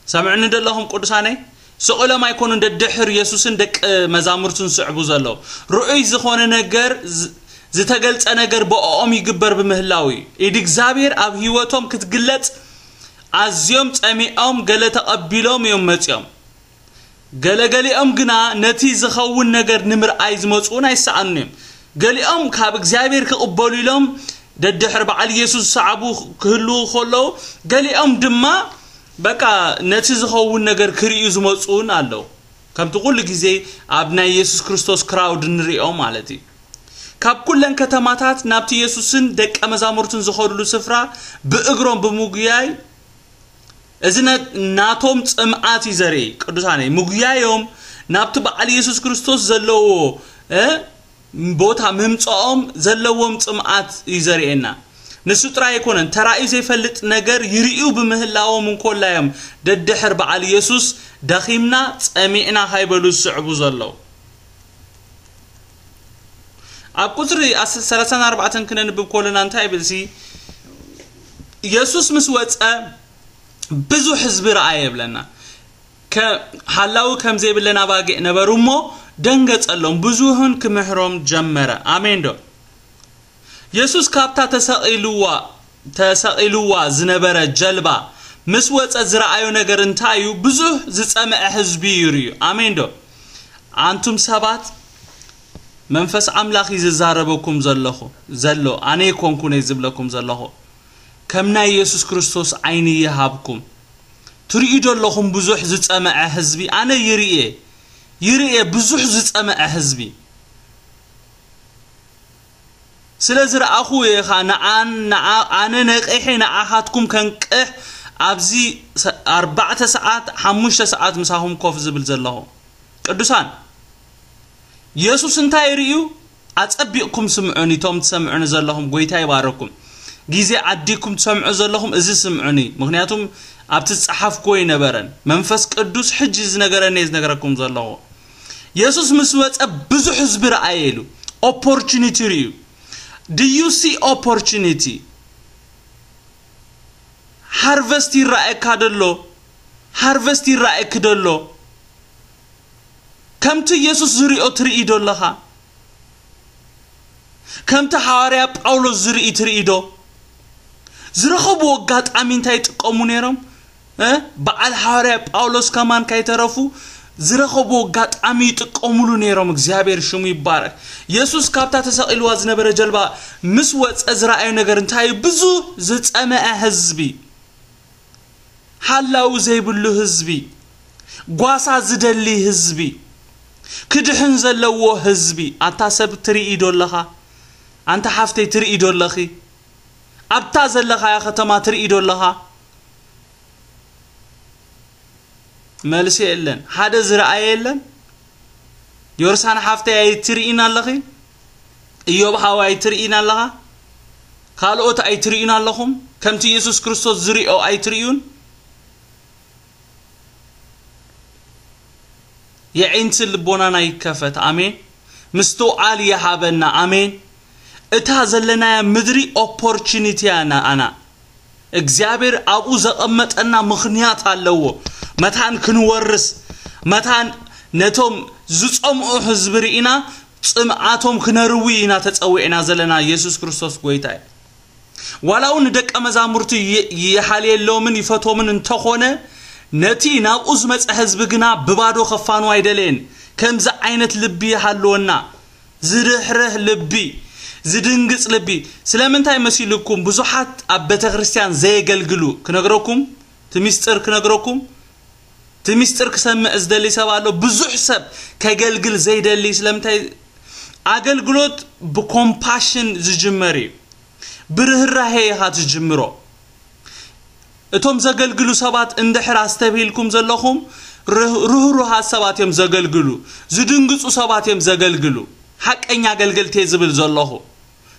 ሰምዕኒ ደለኹም ቅዱሳነይ? ስቕ ኢሎም ኣይኮኑን ደድሕር የሱስን ደቂ መዛሙርቱን ዝስዕቡ ዘለዉ። ርኡይ ዝኾነ ነገር፣ ዝ-፣ ዝተገልጸ ነገር ብኦኦም ይግበር ብምህላው እዩ። ኢድ እግዚኣብሔር ኣብ ህይወቶም ክትግለጽ ኣዝዮም ጸሚኦም ገለ ተቐቢሎም እዮም መጺኦም። ገለገሊኦም ግና ነቲ ዝኸውን ነገር ንምርኣይ ዝመጹ እውን ኣይሰኣኑን እዮም። ገሊኦም ካብ እግዚኣብሔር ክቕበሉ ኢሎም ደድሕሪ በዓል ኢየሱስ ዝሰዓቡ ክህልዉ ከለዉ፣ ገሊኦም ድማ በቃ ነቲ ዝኸውን ነገር ክርእዩ ዝመጹ እውን ኣለዉ። ከምቲ ኩሉ ግዜ ኣብ ናይ ኢየሱስ ክርስቶስ ክራውድ እንርእዮ ማለት እዩ። ካብ ኩለን ከተማታት ናብቲ ኢየሱስን ደቀ መዛሙርቱን ዝኸድሉ ስፍራ ብእግሮም ብምጉያይ፣ እዚ ነ-፣ ናቶም ጽምኣት እዩ ዘርኢ። ቅዱሳነይ፣ ምጉያዮም ናብቲ በዓል ኢየሱስ ክርስቶስ ዘለዎ፣ እ፣ ቦታ ምምጽኦም ዘለዎም ጽምኣት እዩ ዘርእየና። ንሱ ጥራይ ኣይኮነን፣ ተራእዩ ዘይፈልጥ ነገር ይርእዩ ብምህላዎም እንኮላ እዮም ደድሕር በዓል ኢየሱስ ደኺምና፣ ጸሚዕና ካይበሉ ዝስዕቡ ዘለዉ። ኣብ ቁጽሪ ኣስ-፣ ሰላሳን ኣርባዕተን ክነንብብ ከለና እንታይ ይብል ሲ? ኢየሱስ ምስ ወጸ ብዙሕ ህዝቢ ረኣየ ይብለና። ከ-፣ ሃላዊ ከም ዘይብለን ኣባጊዕ ነበሩ እሞ ደንገጸሎም፣ ብዙሕን ክምህሮም ጀመረ። ኣሜን ዶ? የሱስ ካብታ ተሰቒልዋ፣ ተሰቒልዋ ዝነበረ ጀልባ ምስ ወጸ ዝረኣዮ ነገር እንታይ እዩ? ብዙሕ ዝጸምዐ ህዝቢ ይርእዩ። ኣሜን ዶ? ኣንቱም ሰባት፣ መንፈስ ኣምላኽ እዩ ዝዛረበኩም ዘለኹ፣ ዘሎ፣ ኣነ ኣይኮንኩን እየ ዝብለኩም ዘለኹ። ከም ናይ የሱስ ክርስቶስ ዓይኒ ይሃብኩም። ትርእዩ ዶ ኣለኹም ብዙሕ ዝጸምዐ ህዝቢ? ኣነ ይርእየ፣ ይርእየ ብዙሕ ዝጸምዐ ህዝቢ። ስለ ዝረኣኹ እየ ኸኣ ንዓን፣ ንዓ-፣ ኣነ ነቒሐ ንዓኻትኩም ከንቅሕ ኣብዚ ሰ-፣ ኣርባዕተ ሰዓት፣ ሓሙሽተ ሰዓት ምሳኹም ኮፍ ዝብል ዘለኹ። ቅዱሳን፣ የሱስ እንታይ ይርእዩ? ኣጸቢቕኩም ስምዑኒ፣ እቶም ትሰምዑኒ ዘለኹም፣ ጎይታ ይባረኩም። ግዜ ዓዲኩም ትሰምዑ ዘለኹም፣ እዚ ስምዑኒ። ምኽንያቱም ኣብቲ ዝጸሓፍኩዎ ኣይነበረን። መንፈስ ቅዱስ ሕጂ ዝነገረኒ እየ ዝነግረኩም ዘለኹ። የሱስ ምስ ወጸ ብዙሕ ህዝቢ ረኣየ ኢሉ። ኦፖርቹኒቲ ርእዩ። Do you see opportunity? ሃርቨስት ይረኣየካ ደሎ፣ ሃርቨስት ይረኣየኪ ደሎ። ከምቲ ኢየሱስ ዝሪኦ ትርኢ ዶ ኣለኻ? ከምቲ ሃዋርያ ጳውሎስ ዝርኢ ትርኢ ዶ? ዝረኸብዎ ኣጋጣሚ እንታይ ይጥቀሙ ነይሮም? እ? በዓል ሃዋርያ ጳውሎስ ከማን ካይተረፉ ዝረኸብዎ ኣጋጣሚ ይጥቀሙሉ ነይሮም። እግዚኣብሔር ሽሙ ይባረክ። የሱስ ካብታ ተሰቒልዋ ዝነበረ ጀልባ ምስ ወጸ ዝረኣዮ ነገር እንታይ እዩ? ብዙ ዝጸመዐ ህዝቢ፣ ሃላው ዘይብሉ ህዝቢ፣ ጓሳ ዝደሊ ህዝቢ፣ ክድሕን ዘለዎ ህዝቢ። ኣታ ሰብ ትርኢ ዶ ኣለኻ? ኣንታ ሓፍተይ ትርኢ ዶ ኣለኺ? ኣብታ ዘለኻያ ከተማ ትርኢ ዶ ኣለኻ? መልሲ የለን። ሓደ ዝረኣየ የለን። ዮርሳን ሓፍተይ ኣይትርእይን ኣለኺ? ኢዮብ ሓወይ ኣይትርእይን ኣለኻ? ካልኦት ኣይትርእዩን ኣለኹም? ከምቲ ኢየሱስ ክርስቶስ ዝሪኦ ኣይትርእዩን? የዒንትን ልቦናና ይከፈት። ኣሜን። ምስትውዓል ይሃበና። ኣሜን። እታ ዘለናያ ምድሪ ኦፖርቹኒቲ እያ ንኣና። እግዚኣብሔር ኣብኡ ዘቐመጠና ምኽንያት ኣለዎ። መታን ክንወርስ፣ መታን ነቶም ዝጸምኡ ህዝቢ ርኢና ጽምኣቶም ክነርዊ ኢና ተጸዊዕና ዘለና። ኢየሱስ ክርስቶስ ጎይታ እዩ። ዋላ እውን ንደቀ መዛሙርቱ ይ-፣ ይሓልየሎምን ይፈቶምን እንተኾነ፣ ነቲ ናብኡ ዝመጸ ህዝቢ ግና ብባዶ ከፋኑ ኣይደለየን። ከምዚ ዓይነት ልቢ ይሃልወና። ዝርህርህ ልቢ፣ ዝድንግጽ ልቢ። ስለምንታይ መሲልኩም ብዙሓት ኣብ ቤተ ክርስቲያን ዘየገልግሉ? ክነግረኩም፣ እቲ ሚስጥር ክነግረኩም። እቲ ሚስጥር ክሰምዕ ዝደሊ ሰብ ኣሎ። ብዙሕ ሰብ ከገልግል ዘይደሊ። ስለምንታይ? ኣገልግሎት ብኮምፓሽን ዝጅመር እዩ። ብርህራሄ ኢኻ ትጅምሮ። እቶም ዘገልግሉ ሰባት እንድሕር ኣስተብሂልኩም ዘለኹም፣ ርህ-፣ ርህሩሃት ሰባት እዮም ዘገልግሉ። ዝድንግጹ ሰባት እዮም ዘገልግሉ። ሓቀኛ ኣገልገልቲ እየ ዝብል ዘለኹ።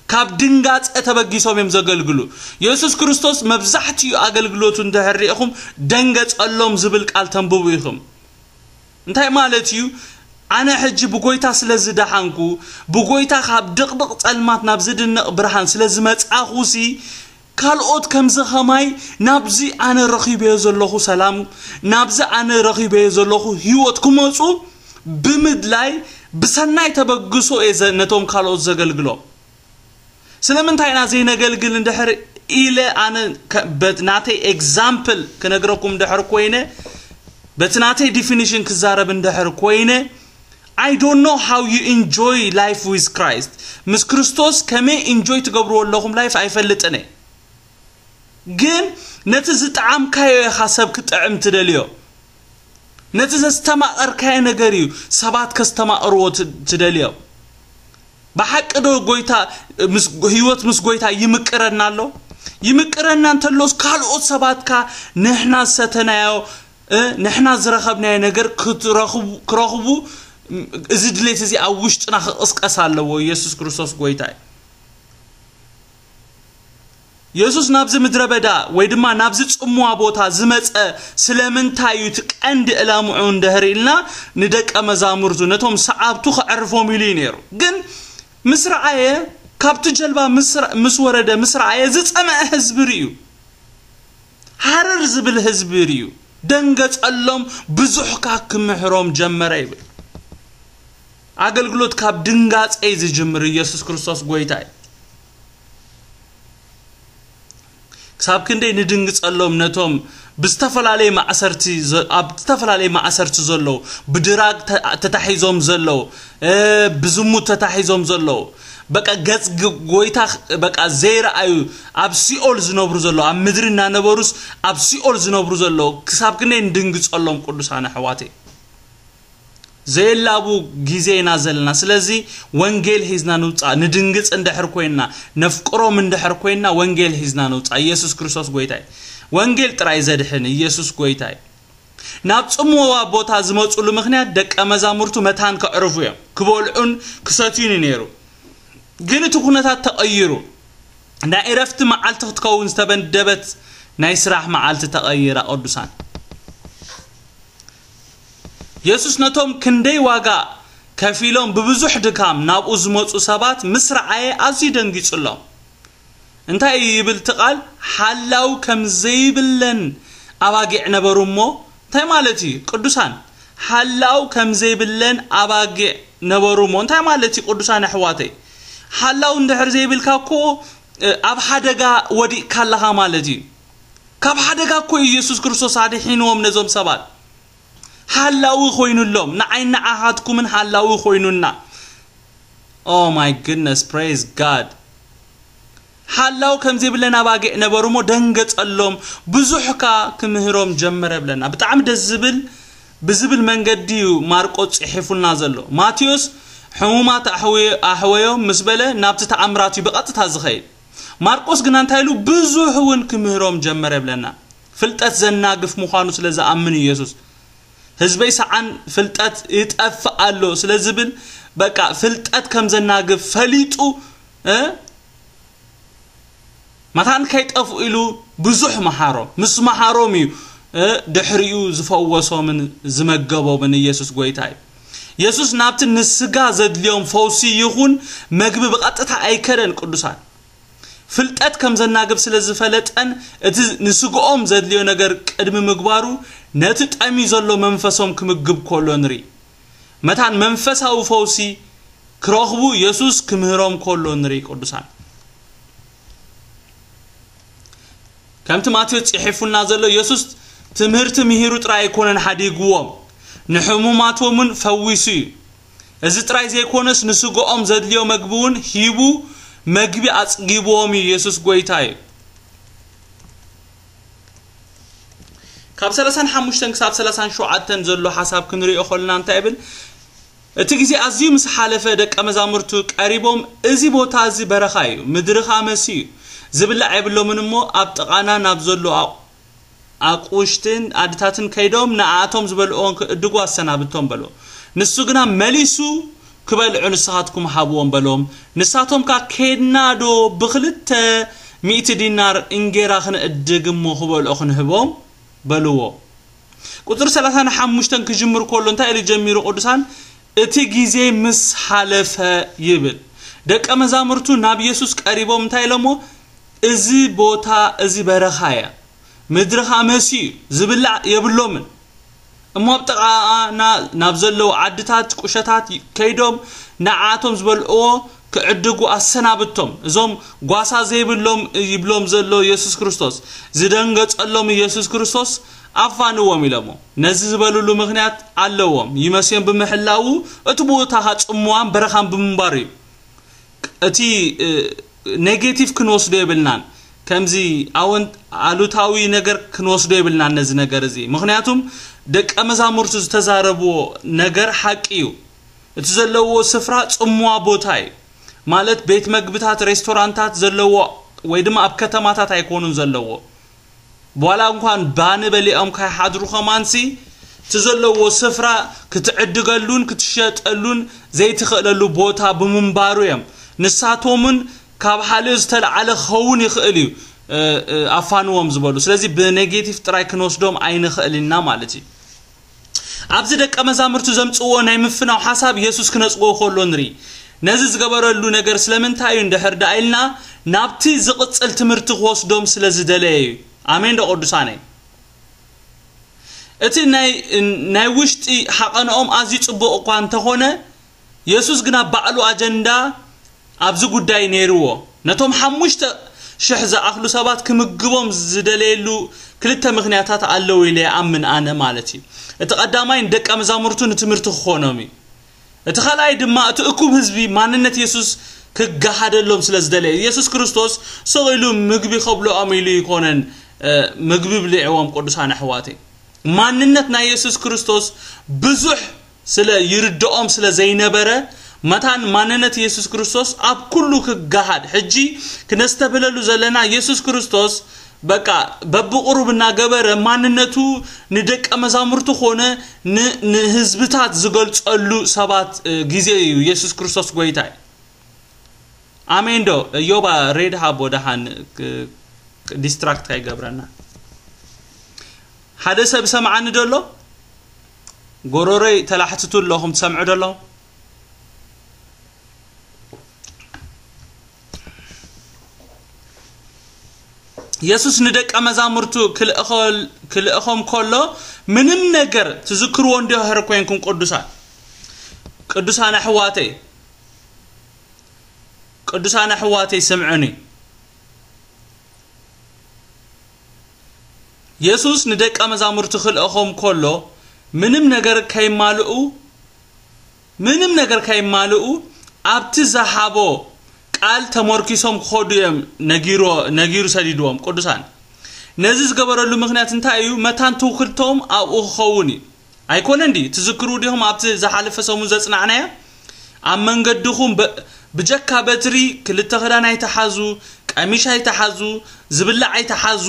ካብ ድንጋጸ ተበጊሶም እዮም ዘገልግሉ። የሱስ ክርስቶስ መብዛሕትኡ ኣገልግሎቱ እንድሕር ሪኢኹም ደንገጸሎም ዝብል ቃል ተንብቡ ኢኹም። እንታይ ማለት እዩ? ኣነ ሕጂ ብጎይታ ስለ ዝደሓንኩ፣ ብጎይታ ካብ ድቕድቕ ጸልማት ናብ ዝድነቕ ብርሃን ስለ ዝመጻኹሲ፣ ካልኦት ከምዚ ኸማይ ናብዚ ኣነ ረኺበዮ ዘለኹ ሰላም፣ ናብዚ ኣነ ረኺበዮ ዘለኹ ህይወት ክመጹ ብምድላይ ብሰናይ ተበግሶ እየ ዘ-፣ ነቶም ካልኦት ዘገልግሎም። ስለምንታይ ኢና ዘይነገልግል እንድሕር ኢለ ኣነ ከ-፣ በት-፣ ናተይ ኤግዛምፕል ክነግረኩም እንድሕር ኮይነ፣ በቲ ናተይ ዲፊኒሽን ክዛረብ እንድሕር ኮይነ፣ I don't know how you enjoy life with Christ። ምስ ክርስቶስ ከመይ ኢንጆይ ትገብርዎ ኣለኹም ላይፍ ኣይፈልጥን እየ። ግን ነቲ ዝጠዓምካዮ ኢኻ ሰብ ክጥዕም ትደልዮ። ነቲ ዘስተማቐርካዮ ነገር እዩ ሰባት ከስተማቕርዎ ት-፣ ትደልዮ። ብሓቂ ዶ ጎይታ ምስ፣ ህይወት ምስ ጎይታ ይምቅረና ኣሎ? ይምቅረና እንተሎስ ካልኦት ሰባትካ ንሕና ዝሰተናዮ፣ እ፣ ንሕና ዝረኸብናዮ ነገር ክትረኽቡ፣ ክረኽቡ፣ እዚ ድሌት እዚ ኣብ ውሽጥና ክቕስቀስ ኣለዎ። ኢየሱስ ክርስቶስ ጎይታ እዩ። የሱስ ናብዚ ምድረ በዳ ወይ ድማ ናብዚ ጽምዋ ቦታ ዝመጸ ስለምንታይ እዩ? እቲ ቀንዲ ዕላምኡ እንድሕር ኢልና፣ ንደቀ መዛሙርቱ፣ ነቶም ሰዓብቱ ከዕርፎም ኢሉ እዩ ነይሩ። ግን ምስ ረኣየ፣ ካብቲ ጀልባ ምስ ረ-፣ ምስ ወረደ፣ ምስ ረኣየ፣ ዝጸምአ ህዝቢ ርእዩ። ሃረር ዝብል ህዝቢ ርእዩ። ደንገጸሎም፣ ብዙሕ ከኣ ክምህሮም ጀመረ ይብል። ኣገልግሎት ካብ ድንጋጸ እዩ ዝጅምር። ኢየሱስ ክርስቶስ ጎይታ እዩ። ክሳብ ክንደይ ንድንግጸሎም፣ ነቶም ብዝተፈላለየ ማእሰርቲ ዘ-፣ ኣብ ዝተፈላለየ ማእሰርቲ ዘለዉ፣ ብድራግ ተ-፣ ተታሒዞም ዘለዉ፣ እ፣ ብዝሙት ተታሒዞም ዘለዉ፣ በቃ ገጽ ግ-፣ ጎይታ በቃ ዘይረኣዩ፣ ኣብ ሲኦል ዝነብሩ ዘለዉ፣ ኣብ ምድሪ እናነበሩስ ኣብ ሲኦል ዝነብሩ ዘለዉ፣ ክሳብ ክንደይ ንድንግጸሎም ቅዱሳን ኣሕዋተይ። ዘየላቡ ግዜ ኢና ዘለና። ስለዚ ወንጌል ሒዝና ንውጻእ። ንድንግጽ እንድሕር ኮይንና፣ ነፍቅሮም እንድሕር ኮይንና፣ ወንጌል ሒዝና ንውጻእ። ኢየሱስ ክርስቶስ ጎይታ እዩ። ወንጌል ጥራይ ዘድሕን፣ ኢየሱስ ጎይታ እዩ። ናብ ጽምዋ ቦታ ዝመጹሉ ምኽንያት፣ ደቀ መዛሙርቱ መታን ከዕርፉ እዮም። ክበልዑን ክሰትዩን እዩ ነይሩ። ግን እቲ ኩነታት ተቐይሩ። ናይ ዕረፍቲ መዓልቲ ክትከውን ዝተመደበት ናይ ስራሕ መዓልቲ ተቐይራ፣ ቅዱሳን። የሱስ ነቶም ክንደይ ዋጋ ከፊሎም ብብዙሕ ድካም ናብኡ ዝመጹ ሰባት ምስ ረኣየ ኣዝዩ ደንጊጹሎም። እንታይ እዩ ይብል እቲ ቃል? ሓላው ከም ዘይብለን ኣባጊዕ ነበሩ እሞ፣ እንታይ ማለት እዩ? ቅዱሳን፣ ሓላው ከም ዘይብለን ኣባጊዕ ነበሩ እሞ፣ እንታይ ማለት እዩ? ቅዱሳን ኣሕዋተይ፣ ሓላው እንድሕር ዘይብልካ እኮ፣ እ፣ ኣብ ሓደጋ ወዲቕካ ኣለኻ ማለት እዩ። ካብ ሓደጋ እኮ እዩ ኢየሱስ ክርስቶስ ኣድሒንዎም ነዞም ሰባት። ሓላዊ ኮይኑሎም፣ ንዓይ ንዓኻትኩምን ሓላዊ ኮይኑና። Oh my goodness, praise God። ሓላው ከም ዘይብለን ኣባጊዕ ነበሩ እሞ ደንገጸሎም፣ ብዙሕ ከኣ ክምህሮም ጀመረ ብለና። ብጣዕሚ ደስ ዝብል፣ ብዝብል መንገዲ እዩ ማርቆስ ጽሒፉልና ዘሎ። ማቴዎስ ሕሙማት ኣሕወዮ-፣ ኣሕወዮም ምስ በለ ናብቲ ተኣምራት እዩ ብቐጥታ ዝኸይድ። ማርቆስ ግና እንታይ ኢሉ? ብዙሕ እውን ክምህሮም ጀመረ ብለና። ፍልጠት ዘናግፍ ምዃኑ ስለ ዝኣምን እዩ የሱስ። ህዝበይ ሰዓን ፍልጠት ይጠፍእ ኣሎ ስለ ዝብል፣ በቃ ፍልጠት ከም ዘናግፍ ፈሊጡ፣ እ፣ መታን ከይጠፍኡ ኢሉ ብዙሕ መሃሮም። ምስ መሃሮም እዩ፣ እ፣ ድሕሪኡ ዝፈወሶምን ዝመገቦምን። ኢየሱስ ጎይታ እዩ። የሱስ ናብቲ ንስጋ ዘድልዮም ፈውሲ ይኹን መግቢ ብቐጥታ ኣይከደን፣ ቅዱሳን። ፍልጠት ከም ዘናግፍ ስለ ዝፈለጠን እቲ ንስግኦም ዘድልዮ ነገር ቅድሚ ምግባሩ፣ ነቲ ጠምዩ ዘሎ መንፈሶም ክምግብ ከሎ ንርኢ። መታን መንፈሳዊ ፈውሲ ክረኽቡ የሱስ ክምህሮም ከሎ ንርኢ፣ ቅዱሳን። ከምቲ ማቴዎስ ጽሒፉልና ዘሎ፣ የሱስ ትምህርቲ ምሂሩ ጥራይ ኣይኮነን ሓዲግዎም፣ ንሕሙማቶምን ፈዊሱ እዩ። እዚ ጥራይ ዘይኮነስ፣ ንስግኦም ዘድልዮ መግቢ እውን ሂቡ፣ መግቢ ኣጽጊብዎም እዩ። የሱስ ጎይታ እዩ። ካብ ሰላሳን ሓሙሽተን ክሳብ ሰላሳን ሸውዓተን ዘሎ ሓሳብ ክንሪኦ ከለና እንታይ ይብል? እቲ ግዜ ኣዝዩ ምስ ሓለፈ፣ ደቀ መዛሙርቱ ቀሪቦም፣ "እዚ ቦታ እዚ በረኻ እዩ፣ ምድሪ ኸኣ መሲ እዩ፣ ዝብላዕ የብሎምን እሞ፣ ኣብ ጥቓና ናብ ዘሎ ኣቑ-፣ ኣቑሽትን ኣድታትን ከይዶም፣ ንኣቶም ዝበልዕዎን ክእድጉ ኣሰናብቶም" በልዎ። ንሱ ግና መሊሱ፣ "ክበልዑ ንስኻትኩም ሃብዎም" በሎም። ንሳቶም ከኣ፣ "ኬድና ዶ ብኽልተ ሚእቲ ዲናር እንጌራ ክንእድግ እሞ ክበልዑ ክንህቦም?" በልዎ። ቁጽሪ ሰላሳን ሓሙሽተን ክጅምር ከሎ እንታይ ኢሉ ጀሚሩ ቅዱሳን? "እቲ ግዜ ምስ ሓለፈ" ይብል። ደቀ መዛሙርቱ ናብ የሱስ ቀሪቦም እንታይ ኢሎሞ? "እዚ ቦታ እዚ በረኻ እያ፣ ምድሪ ኸኣ መሲ እዩ፣ ዝብላዕ የብሎምን። እሞ ኣብ ጥቓና ናብ ዘለዉ ዓድታት፣ ቁሸታት ከይዶም ንዓኣቶም ዝበልዕዎ ክዕድጉ ኣሰናብቶም። እዞም ጓሳ ዘይብሎም" ይብሎም ዘሎ የሱስ ክርስቶስ። ዝደንገጸሎም የሱስ ክርስቶስ "ኣፋንዎም" ኢሎሞ። ነዚ ዝበልሉ ምኽንያት ኣለዎም። ይመስዮም ብምሕላዉ፣ እቲ ቦታ ኸኣ ጽምዋን በረኻን ብምንባሩ እዩ። እቲ፣ እ፣ ኔጌቲቭ ክንወስዶ የብልናን። ከምዚ ኣወን-፣ ኣሉታዊ ነገር ክንወስዶ የብልናን ነዚ ነገር እዚ። ምኽንያቱም ደቀ መዛሙርቱ ዝተዛረብዎ ነገር ሓቂ እዩ። እቲ ዘለውዎ ስፍራ ጽምዋ ቦታ እዩ። ማለት ቤት መግብታት፣ ሬስቶራንታት ዘለዎ ወይ ድማ ኣብ ከተማታት ኣይኮኑን ዘለዎ። ዋላ እንኳን ባኒ በሊዖም ከይሓድሩ ከማንሲ፣ እቲ ዘለዎ ስፍራ ክትዕድገሉን ክትሸጠሉን ዘይትኽእለሉ ቦታ ብምንባሩ እዮም። ንሳቶምን ካብ ሓልዮ ዝተለዓለ ክኸውን ይኽእል እዩ። ኣፋንዎም ዝበሉ። ስለዚ ብኔጌቲቭ ጥራይ ክንወስዶም ኣይንኽእል ኢና ማለት እዩ። ኣብዚ ደቀ መዛሙርቱ ዘምፅዎ ናይ ምፍናው ሓሳብ የሱስ ክነፅጎ ከሎ ንርኢ። ነዚ ዝገበረሉ ነገር ስለምንታይ እዩ እንድሕር ደኣ ኢልና፣ ናብቲ ዝቕፅል ትምህርቲ ክወስዶም ስለ ዝደለየ እዩ። ኣሜን ዶ ቅዱሳነይ? እቲ ናይ ውሽጢ ሓቐንኦም ኣዝዩ ጽቡቕ እኳ እንተኾነ፣ የሱስ ግና ባዕሉ ኣጀንዳ ኣብዚ ጉዳይ ነይርዎ። ነቶም ሓሙሽተ ሽሕ ዝኣኽሉ ሰባት ክምግቦም ዝደለየሉ ክልተ ምኽንያታት ኣለዉ ኢለ ይኣምን ኣነ ማለት እዩ። እቲ ቀዳማይ ንደቀ መዛሙርቱ ንትምህርቲ ክኾኖም እዩ። እቲ ካልኣይ ድማ እቲ እኩብ ህዝቢ ማንነት የሱስ ክገሃደሎም ስለ ዝደለየ፣ የሱስ ክርስቶስ ስቕ ኢሉ ምግቢ ከብልዖም ኢሉ ይኮነን ምግቢ ብሊዕዎም። ቅዱሳን ኣሕዋተይ፣ ማንነት ናይ የሱስ ክርስቶስ ብዙሕ ስለ ይርድኦም ስለ ዘይነበረ፣ መታን ማንነት የሱስ ክርስቶስ ኣብ ኩሉ ክገሃድ። ሕጂ ክነስተብህለሉ ዘለና፣ የሱስ ክርስቶስ በቃ በብቕሩብ እናገበረ ማንነቱ ንደቀ መዛሙርቱ ኮነ ንህዝብታት ዝገልጸሉ ሰባት ግዜ እዩ። የሱስ ክርስቶስ ጎይታ እዩ። ኣሜን ዶ? እዮባ ሬድ ሃቦ ደሓን ዲስትራክት ካይገብረና። ሓደ ሰብ ሰምዓኒ ደሎ? ጎሮሮይ ተላሕትቱ ኣለኹም ትሰምዑ ደሎ? የሱስ ንደቀ መዛሙርቱ ክልእኾም ከሎ ምንም ነገር ትዝክርዎ እንዲሆ ሀር ኮይንኩም ቅዱሳን ቅዱሳን ኣሕዋተይ ቅዱሳን ኣሕዋተይ ስምዑኒ። የሱስ ንደቀ መዛሙርቱ ክልእኾም ከሎ ምንም ነገር ከይማልኡ ምንም ነገር ከይማልኡ ኣብቲ ዝሃቦ ቃል ተመርኪሶም ክኸዱ እዮም ነጊሩ ነጊሩ ሰዲድዎም። ቅዱሳን ነዚ ዝገበረሉ ምክንያት እንታይ እዩ? መታን ትውክልቶም ኣብኡ ክኸውን እዩ። ኣይኮነን ድዩ? ትዝክሩ ዲኹም ኣብቲ ዝሓለፈ ሰሙን ዘጽናዕናዮ? ኣብ መንገድኹም ብጀካ በትሪ ክልተ ክዳን ኣይትሓዙ፣ ቀሚሽ ኣይትሓዙ፣ ዝብላዕ ኣይትሓዙ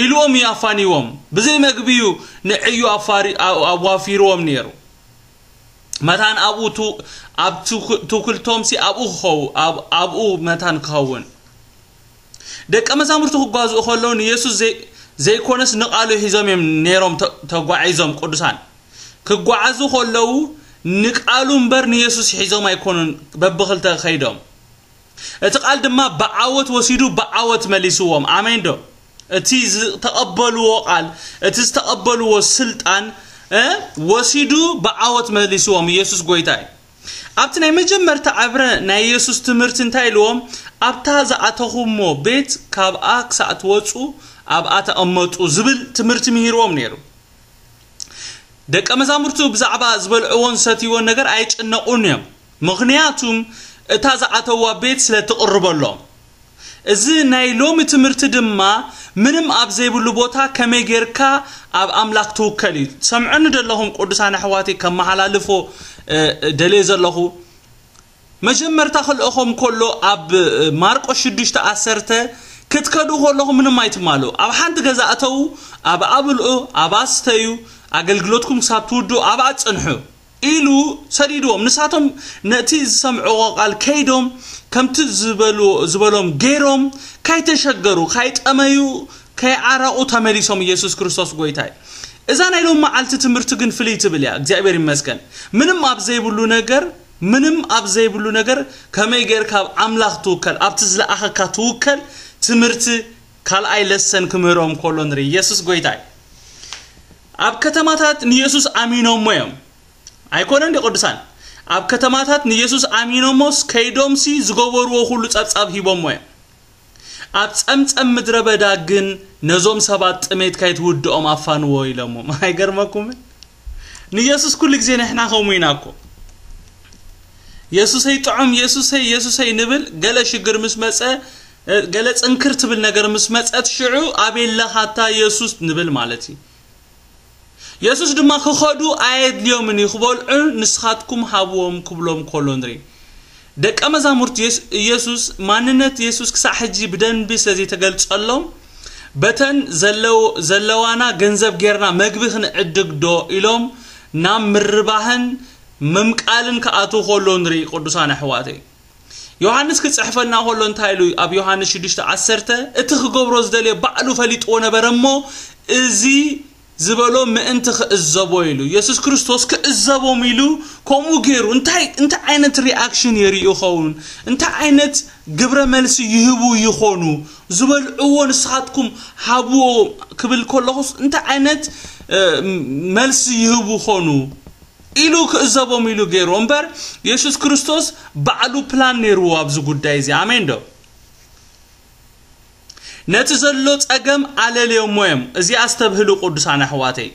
ኢልዎም እዩ ኣፋንዎም። ብዘይ መግቢ እዩ ንዕዩ ኣዋፊርዎም ነይሩ። መታን ኣብኡ ኣብ ትውክልቶምሲ ኣብኡ ክኸው ኣብኡ መታን ክኸውን። ደቀ መዛሙርቱ ክጓዝኡ ከለዉ ንየሱስ ዘይኮነስ ንቓሉ ሒዞም እዮም ነይሮም ተጓዒዞም። ቅዱሳን ክጓዓዙ ከለዉ ንቃሉ እምበር ንየሱስ ሒዞም ኣይኮኑን በብኽልተ ከይዶም። እቲ ቃል ድማ ብዓወት ወሲዱ ብዓወት መሊስዎም። ኣሜን ዶ? እቲ ዝተቐበልዎ ቃል፣ እቲ ዝተቐበልዎ ስልጣን ወሲዱ ብዓወት መሊስዎም። ኢየሱስ ጎይታ እዩ። ኣብቲ ናይ መጀመርታ ዕብረ ናይ ኢየሱስ ትምህርቲ እንታይ ኢልዎም? ኣብታ ዝኣተኹሞ ቤት ካብኣ ክሳዕ ትወፁ ኣብኣ ተቐመጡ ዝብል ትምህርቲ ምሂርዎም ነይሩ። ደቀ መዛሙርቱ ብዛዕባ ዝበልዕዎን ዝሰትይዎን ነገር ኣይጭነቑን እዮም። ምኽንያቱም እታ ዝኣተዋ ቤት ስለ ትቕርበሎም። እዚ ናይ ሎሚ ትምህርቲ ድማ ምንም ኣብ ዘይብሉ ቦታ ከመይ ጌርካ ኣብ ኣምላኽ ትውከል እዩ። ትሰምዑኒ ዘለኹም ቅዱሳን ኣሕዋተይ ከመሓላልፎ ደልየ ዘለኹ መጀመርታ ክልእኾም ከሎ ኣብ ማርቆስ ሽዱሽተ ዓሰርተ ክትከዱ ከለኹም ምንም ኣይትማሉ። ኣብ ሓንቲ ገዛ እተዉ፣ ኣብኣ ብልዑ፣ ኣብኣ ስተዩ፣ ኣገልግሎትኩም ክሳብ ትውድኡ ኣብኣ ጽንሑ ኢሉ ሰዲድዎም። ንሳቶም ነቲ ዝሰምዕዎ ቃል ከይዶም ከምቲ ዝበልዎ ዝበሎም ገይሮም ካይተሸገሩ ካይጠመዩ ከይዓረቑ ተመሊሶም። ኢየሱስ ክርስቶስ ጎይታ እዩ። እዛ ናይ ሎም መዓልቲ ትምህርቲ ግን ፍልይ ትብል እያ። እግዚኣብሔር ይመስገን። ምንም ኣብ ዘይብሉ ነገር ምንም ኣብ ዘይብሉ ነገር ከመይ ጌርካ ኣብ ኣምላኽ ትውከል ኣብቲ ዝለኣኸካ ትውከል ትምህርቲ ካልኣይ ለሰን ክምህሮም ከሎ ንርኢ። ኢየሱስ ጎይታ እዩ። ኣብ ከተማታት ንኢየሱስ ኣሚኖሞ እዮም። ኣይኮነን ዲ ቅዱሳን? ኣብ ከተማታት ንኢየሱስ ኣሚኖሞስ ከይዶምሲ ዝገበርዎ ኩሉ ጸብጻብ ሂቦሞ እዮም። ኣብ ጸምጸም ምድረ በዳ ግን ነዞም ሰባት ጥሜት ከይትውድኦም ኣፋንዎ ኢሎሞም። ኣይገርመኩምን? ንኢየሱስ ኩሉ ግዜ ንሕና ከምኡ ኢና እኮ። የሱሰይ ጥዑም፣ የሱሰይ የሱሰይ ንብል። ገለ ሽግር ምስ መጸ፣ ገለ ጽንክር ትብል ነገር ምስ መጸት ሽዑ ኣበይ ኣለኻታ የሱስ ንብል ማለት እዩ። የሱስ ድማ ክኸዱ ኣየድልዮምን እዩ፣ ክበልዑ ንስኻትኩም ሃብዎም ክብሎም ከሎ ንርኢ። ደቀ መዛሙርት ኢየሱስ ማንነት ኢየሱስ ክሳዕ ሕጂ ብደንቢ ስለ ዘይተገልጸሎም በተን ዘለዋና ገንዘብ ጌርና መግቢ ክንዕድግ ዶ ኢሎም ናብ ምርባህን ምምቃልን ክኣትዉ ከሎ ንርኢ። ቅዱሳን ኣሕዋተይ ዮሃንስ ክጽሕፈልና ከሎ እንታይ ኢሉ? ኣብ ዮሃንስ ሽዱሽተ ዓሰርተ፣ እቲ ክገብሮ ዝደልዮ ባዕሉ ፈሊጥዎ ነበረ እሞ፣ እዚ ዝበሎ ምእንቲ ክእዘቦ ኢሉ። የሱስ ክርስቶስ ክእዘቦም ኢሉ ከምኡ ገይሩ። እንታይ እንታይ ዓይነት ሪኣክሽን የርእዩ ይኸውን? እንታይ ዓይነት ግብረ መልሲ ይህቡ ይኾኑ? ዝበልዕዎ ንስኻትኩም ሃብዎ ክብል ከለኹስ እንታይ ዓይነት እ፣ መልሲ ይህቡ ኾኑ ኢሉ ክእዘቦም ኢሉ ገይሩ እምበር፣ የሱስ ክርስቶስ ባዕሉ ፕላን ነይርዎ ኣብዚ ጉዳይ እዚ። ኣሜን ዶ? ነቲ ዘሎ ጸገም ኣለልዮሞ እዮም። እዚ ኣስተብህሉ ቅዱሳን ኣሕዋተይ።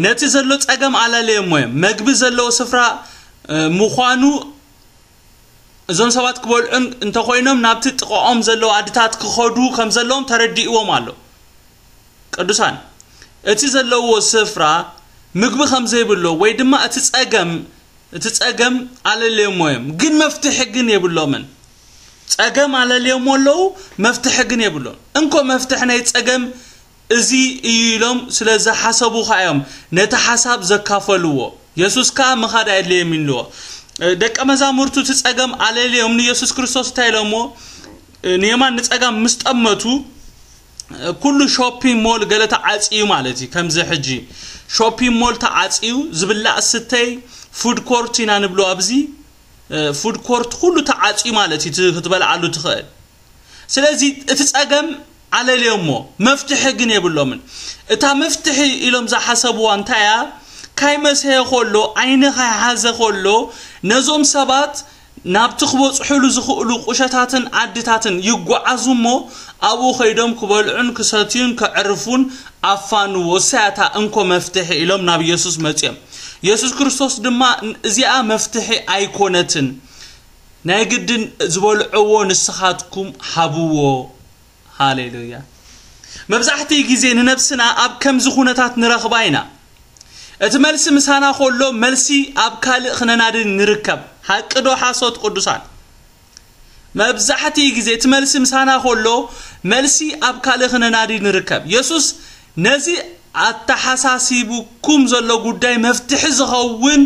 ነቲ ዘሎ ጸገም ኣለልዮሞ እዮም። መግቢ ዘለዎ ስፍራ እ፣ ምዃኑ፣ እዞም ሰባት ክበልዑን እንተኾይኖም ናብቲ ጥቓኦም ዘለዉ ኣድታት ክኸዱ ከም ዘለዎም ተረዲእዎም ኣሎ። ቅዱሳን፣ እቲ ዘለውዎ ስፍራ ምግቢ ከም ዘይብሎ ወይ ድማ እቲ ጸገም፣ እቲ ጸገም ኣለልዮሞ እዮም፣ ግን መፍትሒ ግን የብሎምን። ጸገም ኣለልዮሞ ኣለዉ፣ መፍትሒ ግን የብሎም። እንኮ መፍትሒ ናይ ጸገም እዚ እዩ ኢሎም ስለ ዝሓሰቡ ኸዓ እዮም ነቲ ሓሳብ ዘካፈልዎ። የሱስ ከኣ ምኻድ ኣየድለዮም ኢልዎ። ደቀ መዛሙርቱ እቲ ጸገም ኣለልዮም ንየሱስ ክርስቶስ እንታይ ኢሎምዎ? ንየማን ንጸጋም ምስ ጠመቱ፣ ኩሉ ሾፒንግ ሞል ገለ ተዓጽዩ ማለት እዩ። ከምዚ ሕጂ ሾፒንግ ሞል ተዓጽዩ፣ ዝብላዕ ስተይ፣ ፉድ ኮርት ኢና ንብሎ ኣብዚ፣ ፉድ ኮርት ኩሉ ተዓጽዩ ማለት እዩ፣ እቲ ክትበልዓሉ ትኽእል። ስለዚ እቲ ጸገም ኣለልዮሞ፣ መፍትሒ ግን የብሎምን። እታ መፍትሒ ኢሎም ዝሓሰብዋ እንታይ እያ? ካይመሰየ ከሎ፣ ዓይኒ ካይሓዘ ከሎ፣ ነዞም ሰባት ናብቲ ክበጽሑሉ ዝኽእሉ ቁሸታትን ዓድታትን ይጓዓዙ እሞ፣ ኣብኡ ኸይዶም ክበልዑን ክሰትዩን ከዕርፉን ኣፋንዎ። እሳ እያ እታ እንኮ መፍትሒ ኢሎም ናብ የሱስ መጽዮም። የሱስ ክርስቶስ ድማ እዚኣ መፍትሒ ኣይኮነትን። ናይ ግድን ዝበልዕዎ ንስኻትኩም ሃብዎ። ሃሌሉያ። መብዛሕትኡ ግዜ ንነብስና ኣብ ከምዚ ኩነታት ንረኽባ ኢና። እቲ መልሲ ምሳና ከሎ፣ መልሲ ኣብ ካልእ ክነናዲ ንርከብ። ሓቂ ዶ ሓሶት ቅዱሳን? መብዛሕትኡ ግዜ እቲ መልሲ ምሳና ከሎ፣ መልሲ ኣብ ካልእ ክነናዲ ንርከብ። የሱስ ነዚ ኣተሓሳሲቡኩም ዘሎ ጉዳይ መፍትሒ ዝኸውን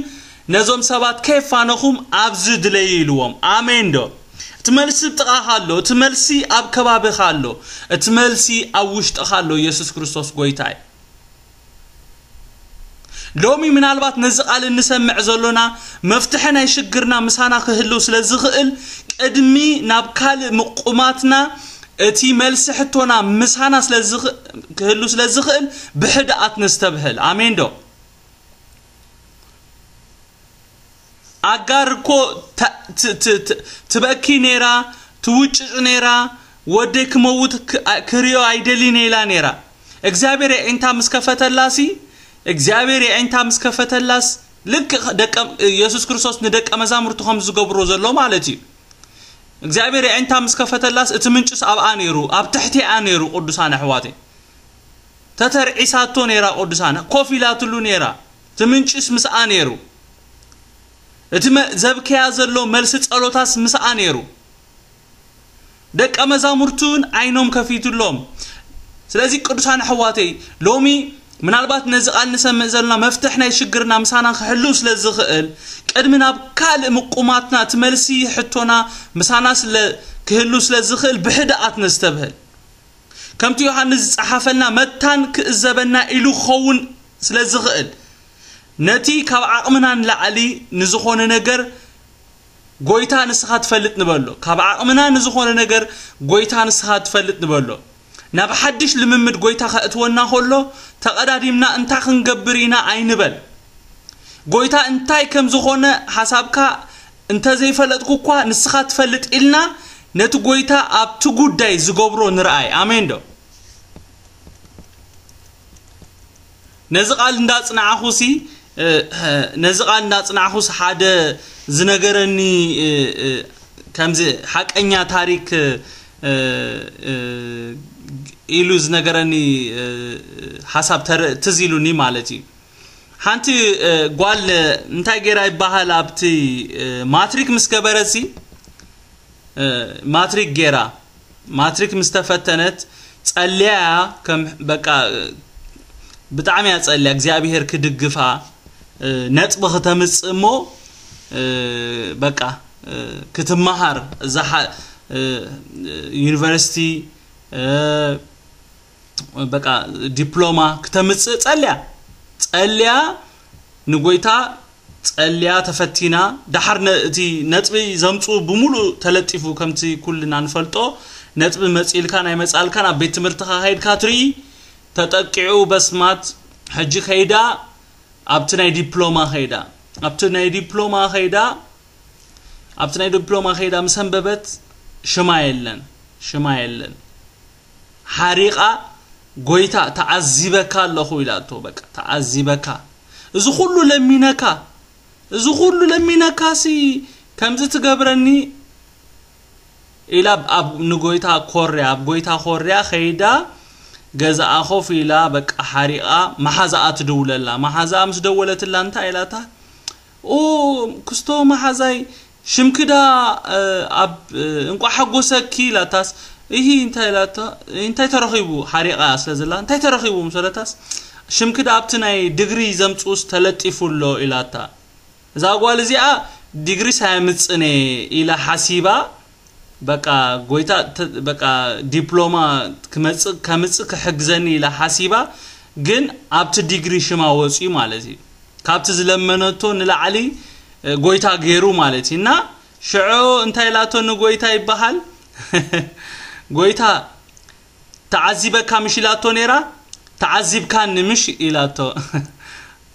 ነዞም ሰባት ከየፋነኹም ኣብዚ ድለዩ ኢልዎም። ኣሜን ዶ? እቲ መልሲ ኣብ ጥቓኻ ኣሎ፣ እቲ መልሲ ኣብ ከባቢኻ ኣሎ፣ እቲ መልሲ ኣብ ውሽጥኻ ኣሎ። የሱስ ክርስቶስ ጎይታ እዩ። ሎሚ ምናልባት ነዚ ቃል እንሰምዕ ዘሎና መፍትሒ ናይ ሽግርና ምሳና ክህልው ስለ ዝኽእል፣ ቅድሚ ናብ ካልእ ምቁማትና እቲ መልሲ ሕቶና ምሳና ስለ ዝኽ-፣ ክህሉ ስለ ዝኽእል ብሕድኣት ነስተብህል። ኣሜን ዶ? ኣጋር እኮ ተ-፣ ት-፣ ት-፣ ት-፣ ትበኪ ነይራ፣ ትውጭጭ ነይራ፣ ወደይ ክመውት ክ-፣ ኣ-፣ ክሪኦ ኣይደልን ኢላ ነይራ። እግዚኣብሔር የዒንታ ምስ ከፈተላሲ፣ እግዚኣብሔር የዒንታ ምስ ከፈተላስ፣ ልክ ደቀ-፣ የሱስ ክርስቶስ ንደቀ መዛሙርቱ ከም ዝገብሮ ዘሎ ማለት እዩ። እግዚኣብሔር የዒንታ ምስ ከፈተላስ፣ እቲ ምንጭስ ኣብኣ ነይሩ፣ ኣብ ትሕቲኣ ነይሩ። ቅዱሳን ኣሕዋተይ፣ ተተርዒሳቶ ነይራ። ቅዱሳን ኮፍ ኢላትሉ ነይራ። እቲ ምንጭስ ምስኣ ነይሩ። እቲ መ-፣ ዘብከያ ዘሎ መልሲ ጸሎታስ ምስኣ ነይሩ። ደቀ መዛሙርቱን ዓይኖም ከፊትሎም። ስለዚ ቅዱሳን ኣሕዋተይ፣ ሎሚ ምናልባት ነዚ ቃል ንሰምዕ ዘለና መፍትሕ ናይ ሽግርና ምሳና ክሕልው ስለ ዝኽእል፣ ቅድሚ ናብ ካልእ ምቁማትና እቲ መልሲ ሕቶና ምሳና ስለ ክህሉ ስለ ዝኽእል ብሕድኣት ነስተብህል። ከምቲ ዮሃንስ ዝጸሓፈልና መታን ክእዘበና ኢሉ ክኸውን ስለ ዝኽእል፣ ነቲ ካብ ዓቕምና ንላዕሊ ንዝኾነ ነገር ጎይታ ንስኻ ትፈልጥ ንበሎ። ካብ ዓቕምና ንዝኾነ ነገር ጎይታ ንስኻ ትፈልጥ ንበሎ። ናብ ሓድሽ ልምምድ ጎይታ ከእትወና ከሎ፣ ተቐዳዲምና እንታይ ክንገብር ኢና ኣይንበል። ጎይታ እንታይ ከም ዝኾነ ሓሳብካ እንተ ዘይፈለጥኩ እኳ ንስኻ ትፈልጥ ኢልና ነቲ ጎይታ ኣብቲ ጉዳይ ዝገብሮ ንርኣይ። ኣሜን ዶ? ነዚ ቃል እንዳጽናዕኹሲ፣ እ፣ ነዚ ቃል እንዳጽናዕኹስ ሓደ ዝነገረኒ፣ እ፣ እ፣ ከምዚ ሓቀኛ ታሪክ፣ እ፣ እ፣ ኢሉ ዝነገረኒ፣ እ፣ ሓሳብ ተረ-፣ ትዝ ኢሉኒ ማለት እዩ። ሓንቲ፣ እ፣ ጓል እንታይ ገይራ ይበሃል ኣብቲ፣ እ፣ ማትሪክ ምስ ገበረሲ፣ እ፣ ማትሪክ ገይራ፣ ማትሪክ ምስ ተፈተነት ጸልያ እያ፣ ከም በቃ፣ እ፣ ብጣዕሚ እያ ጸልያ፣ እግዚኣብሄር ክድግፋ፣ እ፣ ነጥቢ ክተምጽእ እሞ፣ እ፣ በቃ፣ ክትመሃር እዛ ዩኒቨርሲቲ በቃ ዲፕሎማ ክተምፅእ ጸልያ ጸልያ ንጎይታ ጸልያ ተፈቲና። ዳሓር እቲ ነጥቢ ዘምፁ ብምሉእ ተለጢፉ ከምቲ ኩልና ንፈልጦ ነጥቢ መፂልካ ናይ መፃልካ ናብ ቤት ትምህርትካ ከይድካ ትርኢ። ተጠቂዑ በስማት ሕጂ ከይዳ ኣብቲ ናይ ዲፕሎማ ከይዳ ኣብቲ ናይ ዲፕሎማ ከይዳ ኣብቲ ናይ ዲፕሎማ ከይዳ ምስ ኣንበበት ሽማ የለን ሽማ የለን ሓሪቓ ጎይታ ተዓዚበካ ኣለኹ ኢላቶ። በቃ ተዓዚበካ፣ እዚ ኩሉ ለሚነካ፣ እዚ ኩሉ ለሚነካ ሲ ከምዚ ትገብረኒ ኢላ ኣብ ንጎይታ ኮርያ ኣብ ጎይታ ኮርያ ከይዳ ገዛኣ ኮፍ ኢላ በቃ ሓሪቓ መሓዛኣ ትድውለላ። መሓዛኣ ምስ ደወለትላ እንታይ ኢላታ? ኦ ክስቶ መሓዛይ ሽምክዳ ኣብ እንቋ ሓጎሰኪ ኢላታስ። እሂ እንታይ ኢላታ እንታይ ተረኺቡ ሓሪቓ ስለ ዘላ እንታይ ተረኺቡ ምስ በለታስ ሽምክዳ ኣብቲ ናይ ድግሪ ዘምፅኡስ ተለጢፉ ኣሎ ኢላታ። እዛ ጓል እዚኣ ዲግሪ ሳየምፅነ ኢላ ሓሲባ በቃ ጎይታ በቃ ዲፕሎማ ክመፅእ ከምፅእ ክሕግዘኒ ኢላ ሓሲባ ግን ኣብቲ ዲግሪ ሽማ ወፅዩ ማለት እዩ። ካብቲ ዝለመነቶ ንላዕሊ ጎይታ ገይሩ ማለት እዩ። እና ሽዑ እንታይ ኢላቶ ንጎይታ ይበሃል? ጎይታ ተዓዚበካ ምሽ ኢላቶ ነይራ። ተዓዚብካኒ ምሽ ኢላቶ።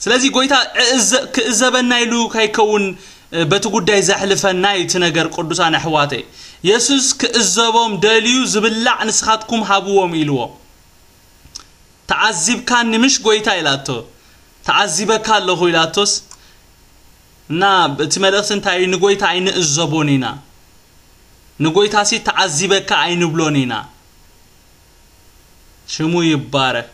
ስለዚ ጎይታ ክእዘበና ኢሉ ካይከውን በቲ ጉዳይ ዘሕልፈና እዩ እቲ ነገር። ቅዱሳን ኣሕዋተይ፣ የሱስ ክእዘቦም ደልዩ ዝብላዕ ንስኻትኩም ሃብዎም ኢልዎ። ተዓዚብካኒ ምሽ ጎይታ ኢላቶ። ተዓዚበካ ኣለኹ ኢላቶስ እና እቲ መልእኽቲ እንታይ እዩ? ንጎይታ ኣይንእዘቦን ኢና። ንጎይታሲ ተዓዚበካ ኣይንብሎን ኢና። ሽሙ ይባረክ።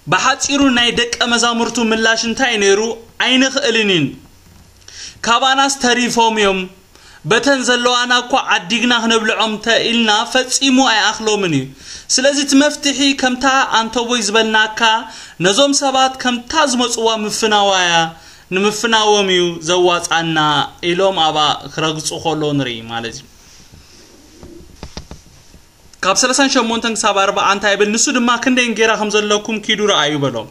ብሓፂሩ ናይ ደቀ መዛሙርቱ ምላሽ እንታይ ነይሩ? ኣይንኽእልን ኢና፣ ካባናስ ተሪፎም እዮም፣ በተን ዘለዋና እኳ ዓዲግና ክነብልዖም ተኢልና ፈጺሙ ኣይኣኽሎምን እዩ። ስለዚ እቲ መፍትሒ ከምታ ኣንተቦይ ዝበልናካ ነዞም ሰባት ከምታ ዝመጽዋ ምፍናዋያ ንምፍናዎም እዩ ዘዋጻና ኢሎም ኣብኣ ክረግጹ ከሎ ንርኢ ማለት እዩ። ካብ ሰለሳን ሸሞንተን ክሳብ ኣርባዓ እንታይ ይብል? ንሱ ድማ ክንደይ እንጌራ ከም ዘለኩም ኪዱ ረኣዩ በሎም።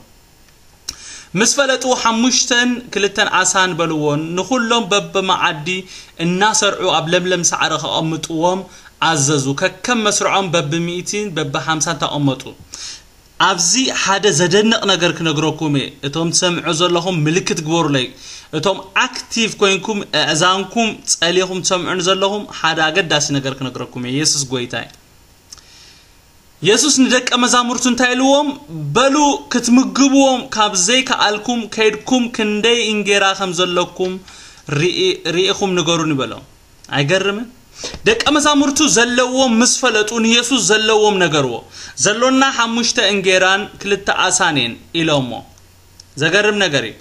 ምስ ፈለጡ ሓሙሽተን ክልተን ዓሳን በልዎ። ንኹሎም በብመዓዲ እናሰርዑ ኣብ ለምለም ሳዕሪ ከቐምጥዎም ኣዘዙ። ከከም መስርዖም በብሚእትን በብሓምሳን ተቐመጡ። ኣብዚ ሓደ ዘደንቕ ነገር ክነግረኩም እየ። እቶም ትሰምዑ ዘለኹም ምልክት ግበሩለይ። እቶም ኣክቲቭ ኮይንኩም ኣእዛንኩም ጸሊኹም ትሰምዑኒ ዘለኹም ሓደ ኣገዳሲ ነገር ክነግረኩም እየ። የሱስ ጎይታ እዩ። የሱስ ንደቀ መዛሙርቱ እንታይ ኢልዎም? በሉ ክትምግብዎም ካብ ዘይከኣልኩም ከይድኩም ክንደይ እንጌራ ከም ዘለኩም ርኢ- ርኢኹም ንገሩኒ በሎም። ኣይገርምን? ደቀ መዛሙርቱ ዘለዎም ምስ ፈለጡ ንየሱስ ዘለዎም ነገርዎ። ዘሎና ሓሙሽተ እንጌራን ክልተ ዓሳን እየን ኢሎሞ። ዘገርም ነገር እዩ።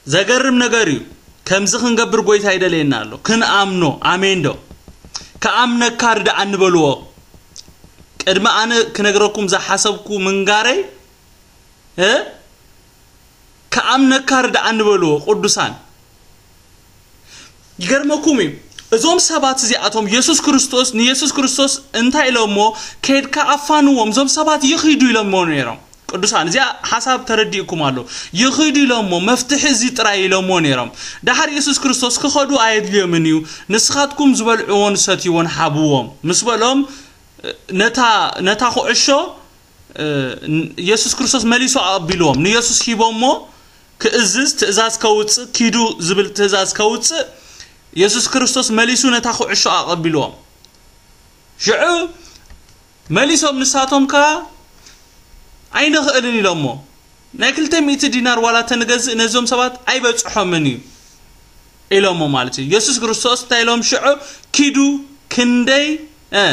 ዘገርም ነገር እዩ። ከምዚ ክንገብር ጎይታ ይደልየና ኣሎ። ክንኣምኖ ኣሜን ዶ? ከኣምነካ ርድኣኒ በልዎ። ቅድሚ ኣነ ክነግረኩም ዝሓሰብኩ ምንጋረይ እ ከኣምነካ ርድኣኒ በልዎ። ቅዱሳን ይገርመኩም እዩ። እዞም ሰባት እዚኣቶም የሱስ ክርስቶስ ንየሱስ ክርስቶስ እንታይ ኢሎሞ? ከይድካ ኣፋንዎም፣ እዞም ሰባት ይኺዱ ኢሎሞ ነይሮም። ቅዱሳን እዚኣ ሓሳብ ተረዲእኩም ኣሎ። ይኺዱ ኢሎሞ፣ መፍትሒ እዚ ጥራይ ኢሎሞ ነይሮም። ዳሓር የሱስ ክርስቶስ ክኸዱ ኣየድልዮምን እዩ፣ ንስኻትኩም ዝበልዕዎን ሰትይዎን ሓብዎም ምስ በሎም ነታ ነታ ኩዕሾ የሱስ ክርስቶስ መሊሱ ኣቐቢልዎም። ንየሱስ ሂቦሞ ክእዝዝ ትእዛዝ ከውፅእ ኪዱ ዝብል ትእዛዝ ከውፅእ የሱስ ክርስቶስ መሊሱ ነታ ኩዕሾ ኣቐቢልዎም። ሽዑ መሊሶም ንሳቶም ከኣ ኣይንኽእልን ኢሎሞ። ናይ ክልተ ሚእቲ ዲናር ዋላ ተንገዝእ ነዞም ሰባት ኣይበጽሖምን እዩ ኢሎሞ ማለት እዩ። የሱስ ክርስቶስ እንታይ ኢሎም ሽዑ ኪዱ ክንደይ እ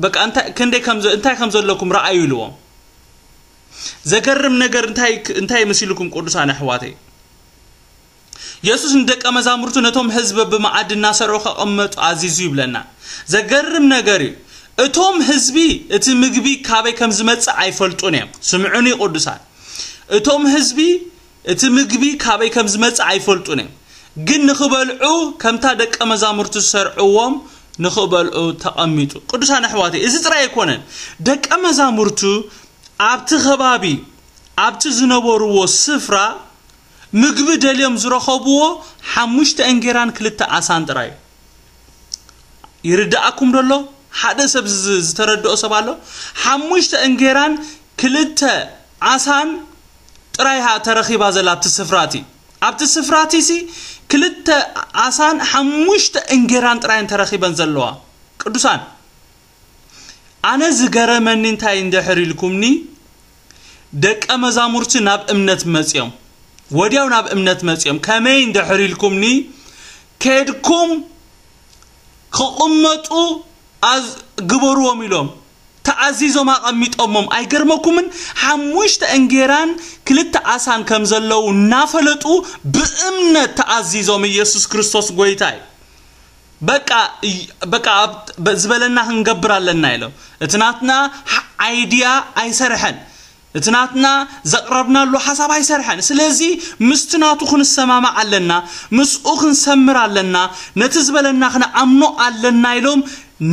በቃ እንታይ ክንደይ ከም ዘ- እንታይ ከም ዘለኩም ረኣዩ ኢልዎም። ዘገርም ነገር እንታይ እንታይ መሲልኩም ቅዱሳን ኣሕዋተይ? የሱስ ንደቀ መዛሙርቱ ነቶም ህዝቢ ብመዓዲ እናሰርዑ ከቐመጡ ኣዚዙ ይብለና። ዘገርም ነገር እዩ። እቶም ህዝቢ እቲ ምግቢ ካበይ ከም ዝመጽእ ኣይፈልጡን እዮም። ስምዑኒ ቅዱሳን። እቶም ህዝቢ እቲ ምግቢ ካበይ ከም ዝመጽእ ኣይፈልጡን እዮም፣ ግን ንኽበልዑ ከምታ ደቀ መዛሙርቲ ዝሰርዕዎም ንኽበልዑ ተቐሚጡ። ቅዱሳን ኣሕዋተይ፣ እዚ ጥራይ ኣይኮነን። ደቀ መዛሙርቱ ኣብቲ ከባቢ፣ ኣብቲ ዝነበርዎ ስፍራ ምግቢ ደልዮም ዝረኸብዎ ሓሙሽተ እንጌራን ክልተ ዓሳን ጥራይ። ይርድኣኩም ደሎ? ሓደ ሰብ ዝ-፣ ዝተረድኦ ሰብ ኣሎ? ሓሙሽተ እንጌራን ክልተ ዓሳን ጥራይ ሃ ተረኺባ ዘላ ኣብቲ ስፍራቲ። ኣብቲ ስፍራቲ ሲ ክልተ ዓሳን ሓሙሽተ እንጌራን ጥራይን ተረኺበን ዘለዋ። ቅዱሳን፣ ኣነ ዝገረመኒ እንታይ እንድሕር ኢልኩምኒ፣ ደቀ መዛሙርቲ ናብ እምነት መጽዮም፣ ወዲያው ናብ እምነት መጽዮም። ከመይ እንድሕር ኢልኩምኒ፣ ከድኩም ክቕመጡ ኣዝ-፣ ግበርዎም ኢሎም ተኣዚዞም ኣቐሚጦሞም። ኣይገርመኩምን? ሓሙሽተ እንጌራን ክልተ ዓሳን ከም ዘለዉ እናፈለጡ ብእምነት ተኣዚዞም፣ ኢየሱስ ክርስቶስ ጎይታ እዩ። በቃ፣ በቃ ኣብ-፣ በ-፣ ዝበለና ክንገብር ኣለና ኢሎም። እቲ ናትና ሓ-፣ ኣይድያ ኣይሰርሐን። እቲ ናትና ዘቕረብናሉ ሓሳብ ኣይሰርሐን። ስለዚ ምስቲ ናቱ ክንሰማማዕ ኣለና፣ ምስኡ ክንሰምር ኣለና፣ ነቲ ዝበለና ክንኣምኖ ኣለና ኢሎም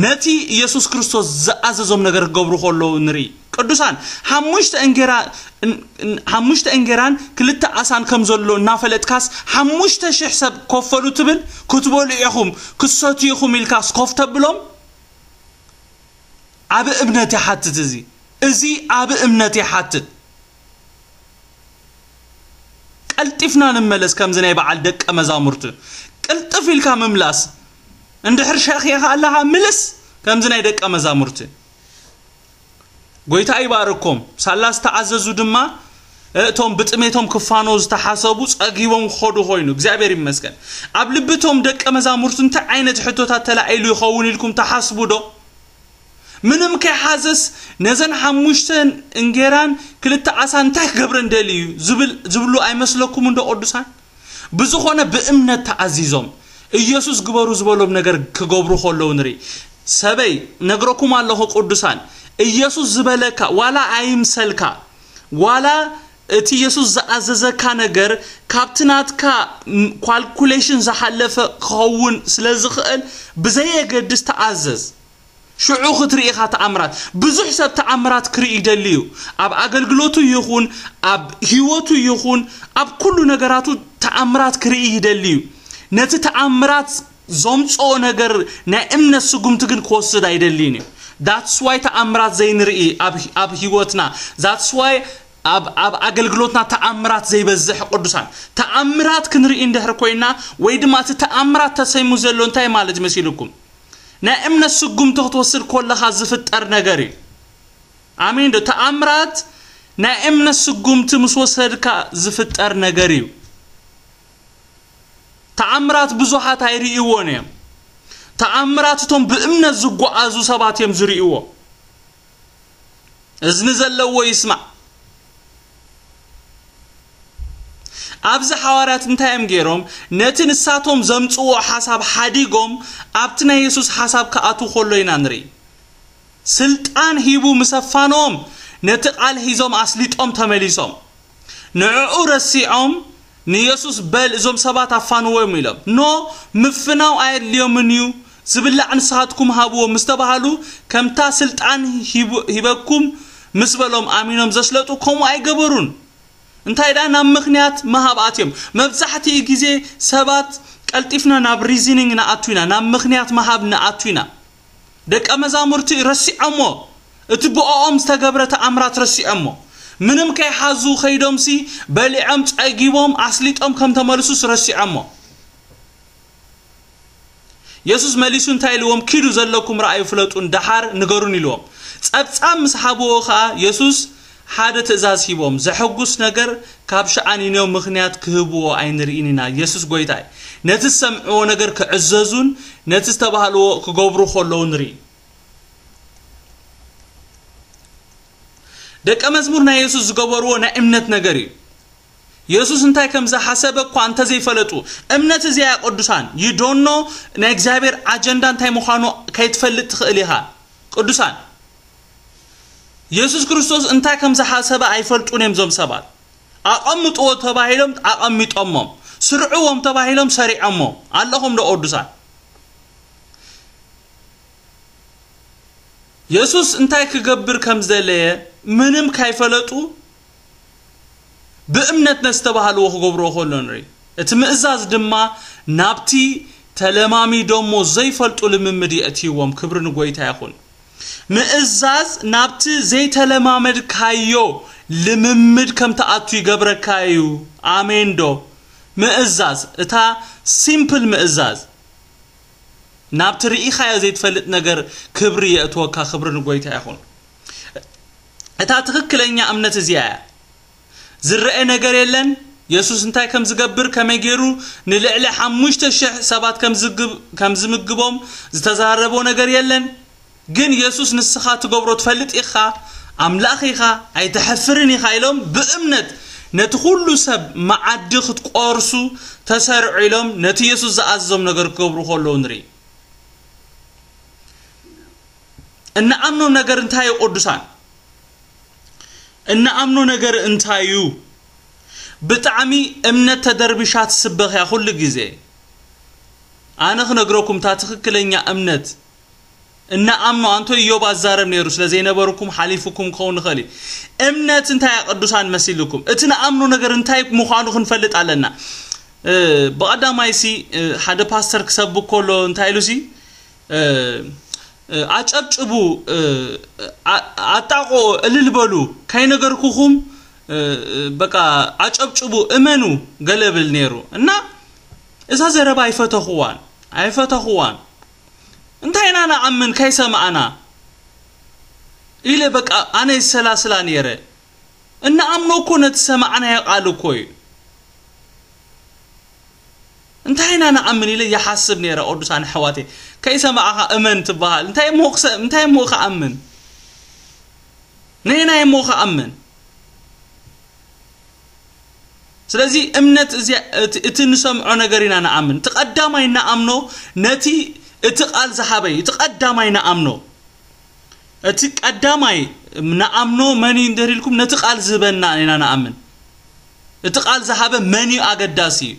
ነቲ ኢየሱስ ክርስቶስ ዝኣዘዞም ነገር ክገብሩ ከለዉ ንርኢ። ቅዱሳን፣ ሓሙሽተ እንጌራ-፣ ን-፣ ን-፣ ሓሙሽተ እንጌራን ክልተ ዓሳን ከም ዘሎ እናፈለጥካስ፣ ሓሙሽተ ሽሕ ሰብ ኮፈሉ ትብል፣ ክትበልዑ ኢኹም፣ ክትሰትዩ ኢኹም ኢልካስ ኮፍ ተብሎም? ዓቢ እምነት ይሓትት እዚ። እዚ ዓቢ እምነት ይሓትት። ቀልጢፍና ንመለስ ከምዚ ናይ በዓል ደቀ መዛሙርቱ። ቅልጥፍ ኢልካ ምምላስ። እንድሕር ሸኺኻ ኣለኻ፣ ምልስ ከምዚ ናይ ደቀ መዛሙርቲ። ጎይታ ይባርኮም። ሳላ ዝተኣዘዙ ድማ፣ እቶም ብጥሜቶም ክፋኖ ዝተሓሰቡ ጸጊቦም ክኸዱ ኮይኑ። እግዚኣብሔር ይመስገን። ኣብ ልቢ እቶም ደቀ መዛሙርቱ እንታይ ዓይነት ሕቶታት ተላዒሉ ይኸውን ኢልኩም ትሓስቡ ዶ? ምንም ከይሓዘስ ነዘን ሓሙሽተ እንጌራን ክልተ ዓሳ እንታይ ክገብረን ደልዩ እዩ ዝብል፣ ዝብሉ ኣይመስለኩም እንዶ ቅዱሳን? ብዝኾነ ብእምነት ተኣዚዞም ኢየሱስ ግበሩ ዝበሎም ነገር ክገብሩ ከለዉ ንርኢ። ሰበይ ነግረኩም ኣለኹ ቅዱሳን፣ ኢየሱስ ዝበለካ ዋላ ኣይምሰልካ፣ ዋላ እቲ ኢየሱስ ዝኣዘዘካ ነገር ካብቲ ናትካ ም-፣ ኳልኩሌሽን ዝሓለፈ ክኸውን ስለ ዝኽእል ብዘየገድስ ተኣዘዝ። ሽዑ ክትርኢ ኢኻ ተኣምራት። ብዙሕ ሰብ ተኣምራት ክርኢ ይደሊ እዩ። ኣብ ኣገልግሎቱ ይኹን፣ ኣብ ህይወቱ ይኹን፣ ኣብ ኩሉ ነገራቱ ተኣምራት ክርኢ ይደሊ እዩ። ነቲ ተኣምራት ዘምጽኦ ነገር ናይ እምነት ስጉምቲ ግን ክወስድ ኣይደልይን እዩ። That's why ተኣምራት ዘይንርኢ ኣብ፣ ኣብ ህይወትና። That's why ኣብ፣ ኣብ ኣገልግሎትና ተኣምራት ዘይበዝሕ ቅዱሳን። ተኣምራት ክንርኢ እንድሕር ኮይና ወይ ድማ እቲ ተኣምራት ተሰይሙ ዘሎ እንታይ ማለት መሲልኩም? ናይ እምነት ስጉምቲ ክትወስድ ኮለኻ ዝፍጠር ነገር እዩ። ኣሜን ዶ? ተኣምራት ናይ እምነት ስጉምቲ ምስ ወሰድካ ዝፍጠር ነገር እዩ። ተኣምራት ብዙሓት ኣይርእይዎን እዮም። ተኣምራት እቶም ብእምነት ዝጓዓዙ ሰባት እዮም ዝርእይዎ። እዝኒ ዘለዎ ይስማዕ። ኣብዚ ሓዋርያት እንታይ እዮም ገይሮም? ነቲ ንሳቶም ዘምጽዎ ሓሳብ ሓዲጎም ኣብቲ ናይ የሱስ ሓሳብ ክኣትዉ ከሎ ኢና ንርኢ። ስልጣን ሂቡ ምስ ኣፋነዎም ነቲ ቃል ሒዞም ኣስሊጦም ተመሊሶም። ንዕኡ ረሲዖም ንየሱስ በል እዞም ሰባት ኣፋንዎም ኢሎም። ኖ፣ ምፍናው ኣየድልዮምን እዩ፣ ዝብላዕ ንስኻትኩም ሃብዎ ምስ ተባሃሉ ከምታ ስልጣን ሂቡ-፣ ሂበኩም ምስ በሎም ኣሚኖም ዘስለጡ ከምኡ ኣይገበሩን። እንታይ ደኣ ናብ ምኽንያት ምሃብ ኣትዮም። መብዛሕትኡ ግዜ ሰባት ቀልጢፍና ናብ ሪዝኒንግ ንኣቱ ኢና፣ ናብ ምኽንያት ምሃብ ንኣቱ ኢና። ደቀ መዛሙርቲ ረሲዖሞ፣ እቲ ብኦኦም ዝተገብረ ተኣምራት ረሲዖሞ። ምንም ከይሓዙ ከይዶምሲ በሊዖም ጸጊቦም ኣስሊጦም ከም ተመልሱስ ረሲዖሞ። የሱስ መሊሱ እንታይ ኢልዎም? ኪዱ ዘለኩም ረኣዩ ፍለጡን ደሓር ንገሩን ኢልዎም። ጸብጻብ ምስ ሓብዎ ኸኣ የሱስ ሓደ ትእዛዝ ሂቦም፣ ዘሐጉስ ነገር ካብ ሸዓኒንዮ ምኽንያት ክህብዎ ኣይንርእን ኢና። የሱስ ጐይታ እዩ። ነቲ ዝሰምዕዎ ነገር ክዕዘዙን ነቲ ዝተባህልዎ ክገብሩ ከለዉ ንርኢ። ደቀ መዝሙር ናይ የሱስ ዝገበርዎ ናይ እምነት ነገር እዩ። የሱስ እንታይ ከም ዝሓሰበ እኳ እንተዘይፈለጡ፣ እምነት እዚኣ ቅዱሳን፣ you don't know፣ ናይ እግዚኣብሔር ኣጀንዳ እንታይ ምዃኑ ከይትፈልጥ ትኽእል ኢኻ። ቅዱሳን፣ የሱስ ክርስቶስ እንታይ ከም ዝሓሰበ ኣይፈልጡን እዮም እዞም ሰባት። ኣቐምጥዎ ተባሂሎም ኣቐሚጦሞም፣ ስርዕዎም ተባሂሎም ሰሪዖሞም። ኣለኹም ዶ ቅዱሳን? የሱስ እንታይ ክገብር ከም ዝደለየ ምንም ካይፈለጡ ብእምነት ነስተባሃልዎ ክገብርዎ ከሎ ንርኢ። እቲ ምእዛዝ ድማ ናብቲ ተለማሚዶሞ ዘይፈልጡ ልምምድ የእትይዎም። ክብሪ ንጎይታ ይኹን። ምእዛዝ ናብቲ ዘይተለማመድካዮ ልምምድ ከም ትኣቱ ይገብረካ እዩ። ኣሜን ዶ? ምእዛዝ፣ እታ ሲምፕል ምእዛዝ ናብቲ ርኢኻዮ ዘይትፈልጥ ነገር ክብሪ የእትወካ። ክብሪ ንጎይታ ይኹን። እታ ትኽክለኛ እምነት እዚኣ እያ። ዝረአ ነገር የለን። የሱስ እንታይ ከም ዝገብር፣ ከመይ ገይሩ ንልዕሊ ሓሙሽተ ሽሕ ሰባት ከም ዝግብ-፣ ከም ዝምግቦም ዝተዛረቦ ነገር የለን። ግን የሱስ ንስኻ ትገብሮ ትፈልጥ ኢኻ፣ ኣምላኽ ኢኻ፣ ኣይትሐፍርን ኢኻ ኢሎም ብእምነት ነቲ ኩሉ ሰብ መዓዲ ክትቆርሱ ተሰርዑ ኢሎም ነቲ የሱስ ዝኣዘዞም ነገር ክገብሩ ከለዉ ንርኢ። እንኣምኖ ነገር እንታይ እዩ ቅዱሳን? እንኣምኖ ነገር እንታይ እዩ? ብጣዕሚ እምነት ተደርቢሻ ትስበኽ እያ ኩሉ ግዜ። ኣነ ክነግረኩም እታ ትኽክለኛ እምነት እንኣምኖ፣ ኣንቶ ኢዮብ ኣዛረብ ነይሩ፣ ስለ ዘይነበርኩም ሓሊፉኩም ክኸውን ይኽእል እዩ። እምነት እንታይ እያ ቅዱሳን መሲልኩም? እቲ ንኣምኖ ነገር እንታይ ምዃኑ ክንፈልጥ ኣለና። እ፣ ብቐዳማይ ሲ፣ እ፣ ሓደ ፓስተር ክሰብክ ከሎ እንታይ ኢሉ ሲ፣ እ፣ እ፣ ኣጨብጭቡ፣ እ፣ ኣ-፣ ኣጣቕዑ፣ እልል በሉ፣ ከይነገርኩኹም፣ እ፣ እ፣ በቃ ኣጨብጭቡ፣ እመኑ፣ ገለ ብል ነይሩ። እና እዛ ዘረባ ኣይፈተኹዋን፣ ኣይፈተኹዋን። እንታይ ኢና ንኣምን ከይሰማዕና? ኢለ በቃ ኣነ ይሰላስላ ነይረ። እንኣምኖ እኮ ነቲ ሰማዕናዮ ቃል እኮ እዩ። እንታይ ኢና ንኣምን ኢለ ይሓስብ ነይረ። ቅዱሳን ኣሕዋተይ፣ ከይሰማዕኻ እመን ትበሃል። እንታይ እሞ ክሰ-፣ እንታይ እሞ ክኣምን? ነየናይ እሞ ክኣምን? ስለዚ እምነት እዚ እቲ፣ እቲ ንሰምዖ ነገር ኢና ንኣምን። እቲ ቀዳማይ ንኣምኖ ነቲ፣ እቲ ቃል ዝሃበ እዩ። እቲ ቀዳማይ ንኣምኖ፣ እቲ ቀዳማይ ንኣምኖ መን እዩ እንድህር ኢልኩም፣ ነቲ ቃል ዝህበና ኢና ንኣምን። እቲ ቃል ዝሃበ መን እዩ ኣገዳሲ እዩ።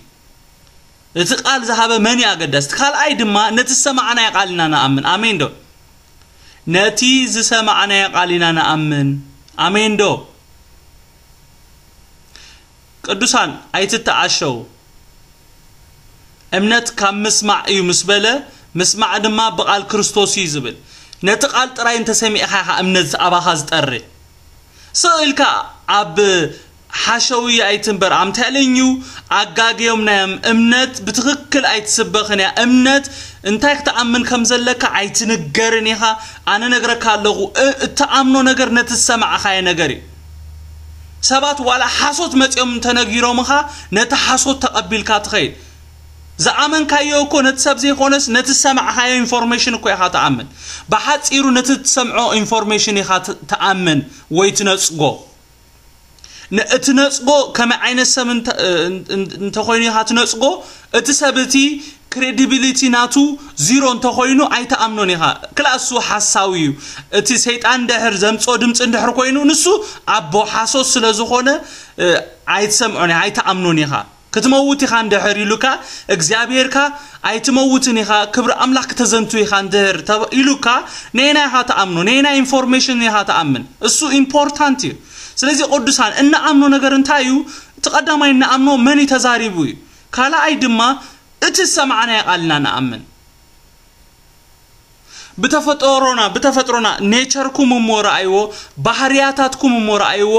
እቲ ቃል ዝሃበ መን እዩ ኣገዳሲ። እቲ ካልኣይ ድማ ነቲ ዝሰማዕናዮ ቃል ኢና ንኣምን። ኣሜን ዶ? ነቲ ዝሰማዕናዮ ቃል ኢና ንኣምን። ኣሜን ዶ? ቅዱሳን ኣይትተዓሸው። እምነት ካብ ምስማዕ እዩ ምስ በለ፣ ምስማዕ ድማ ብቓል ክርስቶስ እዩ ዝብል። ነቲ ቃል ጥራይ እንተሰሚዕኻ ኢኻ እምነት ኣባኻ ዝጠሪ። ስቕ ኢልካ ኣብ ሓሸውየ ኣይትንበር። ኣምተለኙ ኣጋግዮምናዮም። እምነት ብትኽክል ኣይትስበኽን እያ። እምነት እንታይ ክትኣምን ከም ዘለካ ኣይትንገርን ኢኻ። ኣነ ነግረካ ኣለኹ። እ-፣ እትኣምኖ ነገር ነቲ ዝሰማዕኻዮ ነገር እዩ። ሰባት ዋላ ሓሶት መጺኦም እንተነጊሮምኻ ነቲ ሓሶት ተቐቢልካ ትኸይድ። ዝኣመንካዮ እኮ ነቲ ሰብ ዘይኮነስ ነቲ ዝሰማዕኻዮ ኢንፎርሜሽን እኮ ኢኻ ትኣምን። ብሓጺሩ ነቲ ትሰምዖ ኢንፎርሜሽን ኢኻ ት-፣ ትኣምን ወይ ትነጽጎ። ን-፣ እቲ ነጽጎ ከመይ ዓይነት ሰብ እንተ-፣ እ-፣ እ-፣ እንተኾይኑ ኢኻ ትነጽጎ፣ እቲ ሰብ እቲ ክሬዲቢሊቲ ናቱ ዚሮ እንተኾይኑ ኣይትኣምኖን ኢኻ። ክላእ እሱ ሓሳዊ እዩ። እቲ ሰይጣን እንድሕር ዘምጽኦ ድምጺ እንድሕር ኮይኑ ንሱ ኣቦ ሓሶት ስለ ዝኾነ፣ እ፣ ኣይትሰምዖን ኢኻ፣ ኣይትኣምኖን ኢኻ። ክትመውት ኢኻ እንድሕር ኢሉካ እግዚኣብሄርካ፣ ኣይትመውትን ኢኻ፣ ክብሪ ኣምላኽ ክተዘንቱ ኢኻ እንድሕር ተብ-፣ ኢሉካ፣ ነየናይ ኢኻ ትኣምኖ? ነየናይ ኢንፎርሜሽን ኢኻ ትኣምን? እሱ ኢምፖርታንት እዩ። ስለዚ ቅዱሳን እንኣምኖ ነገር እንታይ እዩ? እቲ ቀዳማይ እንኣምኖ መን እዩ ተዛሪቡ እዩ። ካልኣይ ድማ እቲ ዝሰማዕናዮ ቃል ኢና ንኣምን። ብተፈጥሮና፣ ብተፈጥሮና ኔቸርኩም እሞ ረኣይዎ፣ ባህርያታትኩም እሞ ረኣይዎ።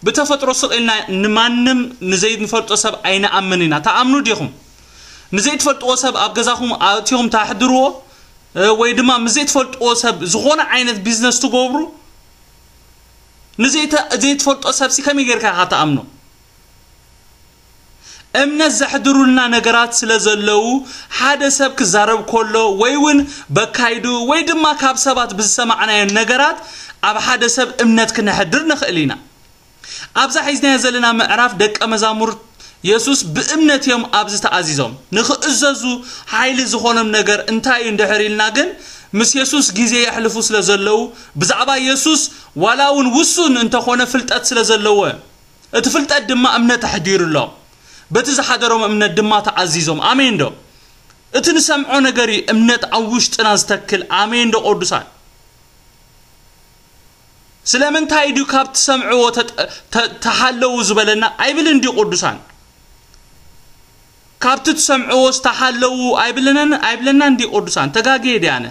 ብተፈጥሮ ስቕ ኢልና ንማንም ንዘይንፈልጦ ሰብ ኣይንኣምን ኢና። ተኣምኑ ዲኹም? ንዘይትፈልጥዎ ሰብ ኣብ ገዛኹም ኣእቲኹም ታሕድርዎ፣ እ፣ ወይ ድማ ምስ ዘይትፈልጥዎ ሰብ ዝኾነ ዓይነት ቢዝነስ ትገብሩ? ንዘይተ-፣ ዘይትፈልጦ ሰብሲ ከመይ ጌርካ ኢኻ ተኣምኖ? እምነት ዘሕድሩልና ነገራት ስለ ዘለዉ፣ ሓደ ሰብ ክዛረብ ከሎ ወይ እውን በካይዱ ወይ ድማ ካብ ሰባት ብዝሰማዕናዮ ነገራት ኣብ ሓደ ሰብ እምነት ክነሕድር ንኽእል ኢና። ኣብዛ ሒዝናዮ ዘለና ምዕራፍ ደቀ መዛሙርት የሱስ ብእምነት እዮም ኣብዚ ተኣዚዞም። ንኽእዘዙ ሓይሊ ዝኾኖም ነገር እንታይ እዩ እንድሕር ኢልና ግን፣ ምስ የሱስ ግዜ የሕልፉ ስለ ዘለዉ፣ ብዛዕባ የሱስ ዋላ እውን ውሱን እንተኾነ ፍልጠት ስለ ዘለዎ እዮም። እቲ ፍልጠት ድማ እምነት ኣሕዲሩሎም፣ በቲ ዝሓደሮም እምነት ድማ ተዓዚዞም። ኣሜን ዶ? እቲ ንሰምዖ ነገር እዩ እምነት ኣብ ውሽጥና ዝተክል። ኣሜን ዶ ቅዱሳን? ስለምንታይ ድዩ ካብ ትሰምዕዎ ተጠ- ተ- ተሓለዉ ዝበለና? ኣይብልን ድዩ ቅዱሳን? ካብቲ ትሰምዕዎ ዝተሓለዉ ኣይብለናን ኣይብለናን ድዩ ቅዱሳን? ተጋግየ ድየ ኣነ?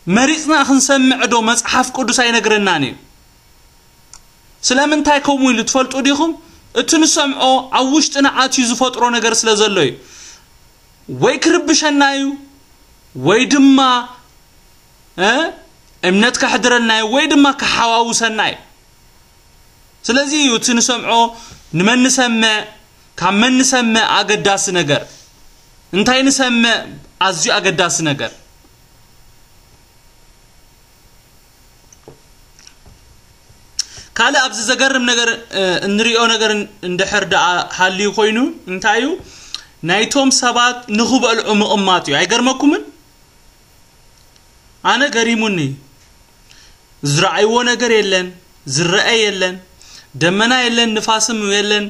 መሪጽና ክንሰምዕ ዶ መጽሓፍ ቅዱስ ኣይነግረናን እዩ? ስለምንታይ ከምኡ ኢሉ ትፈልጡ ዲኹም? እቲ ንሰምዖ ኣብ ውሽጥና ኣትዩ ዝፈጥሮ ነገር ስለ ዘሎ እዩ። ወይ ክርብሸና እዩ፣ ወይ ድማ እ እምነት ከሕድረልና እዩ፣ ወይ ድማ ከሓዋውሰና እዩ። ስለዚ እዩ እቲ ንሰምዖ ንመን ንሰምዕ፣ ካብ መን ንሰምዕ ኣገዳሲ ነገር፣ እንታይ ንሰምዕ ኣዝዩ ኣገዳሲ ነገር። ካልእ ኣብዚ ዘገርም ነገር እ፣ እንሪኦ ነገር ን- እንድሕር ደኣ ሃልዩ ኮይኑ እንታይ እዩ? ናይቶም ሰባት ንኽበልዑ ምቕማጥ እዩ። ኣይገርመኩምን? ኣነ ገሪሙኒ። ዝረኣይዎ ነገር የለን፣ ዝረአ የለን፣ ደመና የለን፣ ንፋስም የለን።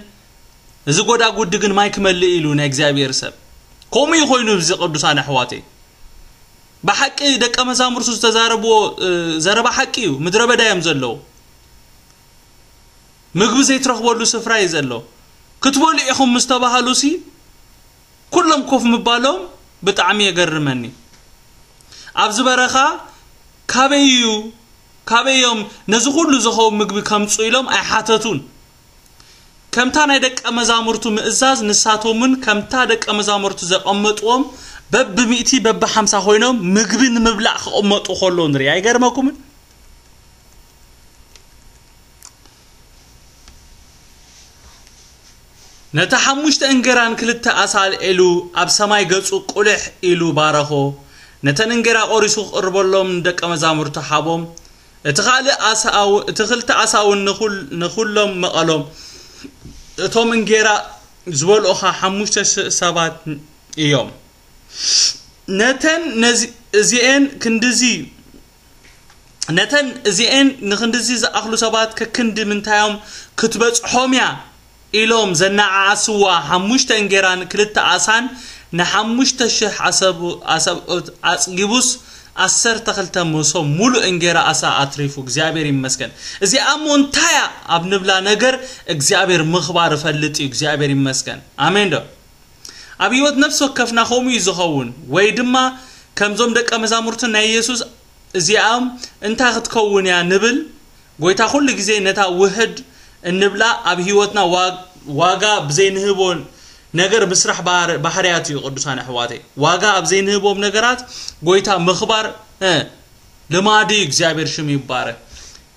እዚ ጎዳጉዲ ግን ማይ ክመልእ ኢሉ ናይ እግዚኣብሔር ሰብ። ከምኡ እዩ ኮይኑ እዚ ቅዱሳን ኣሕዋተይ። ብሓቂ ደቀ መዛሙርቱ ዝተዛረብዎ እ፣ ዘረባ ሓቂ እዩ። ምድረ በዳ እዮም ዘለዉ። ምግቢ ዘይትረኽበሉ ስፍራ እዩ ዘሎ። ክትበሉ ኢኹም ምስ ተባሃሉ ሲ ኩሎም ኮፍ ምባሎም ብጣዕሚ የገርመኒ። ኣብዚ በረኻ ካበይ እዩ፣ ካበይ እዮም ነዚ ኩሉ ዝኸውን ምግቢ ከምፁ ኢሎም ኣይሓተቱን። ከምታ ናይ ደቀ መዛሙርቱ ምእዛዝ ንሳቶምን ከምታ ደቀ መዛሙርቱ ዘቐመጥዎም በብሚእቲ በብሓምሳ ኮይኖም ምግቢ ንምብላዕ ክቕመጡ ከሎ ንርኢ። ኣይገርመኩምን? ነቲ ሓሙሽተ እንጌራን ክልተ ኣሳ ኣልዒሉ ኣብ ሰማይ ገጹ ቁልሕ ኢሉ ባረኾ። ነተን እንጌራ ቆሪሱ ክቕርበሎም ንደቀ መዛሙርቱ ሓቦም። እቲ ካልእ ኣሳ ኣው- እቲ ክልተ ኣሳ እውን ንኹል- ንኹሎም መቐሎም። እቶም እንጌራ ዝበልዑኻ ሓሙሽተ ሽ- ሰባት እዮም። ነተን ነዚ- እዚኤን ክንድዚ ነተን እዚኤን ንክንድዚ ዝኣኽሉ ሰባት ከክንዲ ምንታዮም ክትበጽሖም እያ ኢሎም ዘነዓዓስዋ ሓሙሽተ እንጌራን ክልተ ኣሳን ንሓሙሽተ ሽሕ ኣሰብ- ኣሰብኡት ኣጽጊቡስ ዓሰርተ ክልተ መሶብ ሙሉእ እንጌራ ኣሳ ኣትሪፉ እግዚኣብሔር ይመስገን። እዚኣ እሞ እንታይ እያ ኣብ ንብላ ነገር እግዚኣብሔር ምኽባር እፈልጥ እዩ። እግዚኣብሔር ይመስገን። ኣሜን ዶ? ኣብ ህይወት ነፍሲ ወከፍና ከምኡ እዩ ዝኸውን። ወይ ድማ ከምዞም ደቀ መዛሙርቱ ናይ ኢየሱስ እዚኣም እንታይ ክትከውን እያ ንብል፣ ጎይታ ኩሉ ግዜ ነታ ውህድ እንብላ ኣብ ህይወትና ዋ- ዋጋ ብዘይንህቦ ነገር ምስራሕ ባህር- ባህርያት እዩ። ቅዱሳን ኣሕዋተይ፣ ዋጋ ኣብ ዘይንህቦም ነገራት ጎይታ ምኽባር እ፣ ልማዱ እዩ። እግዚኣብሔር ሽም ይባረክ።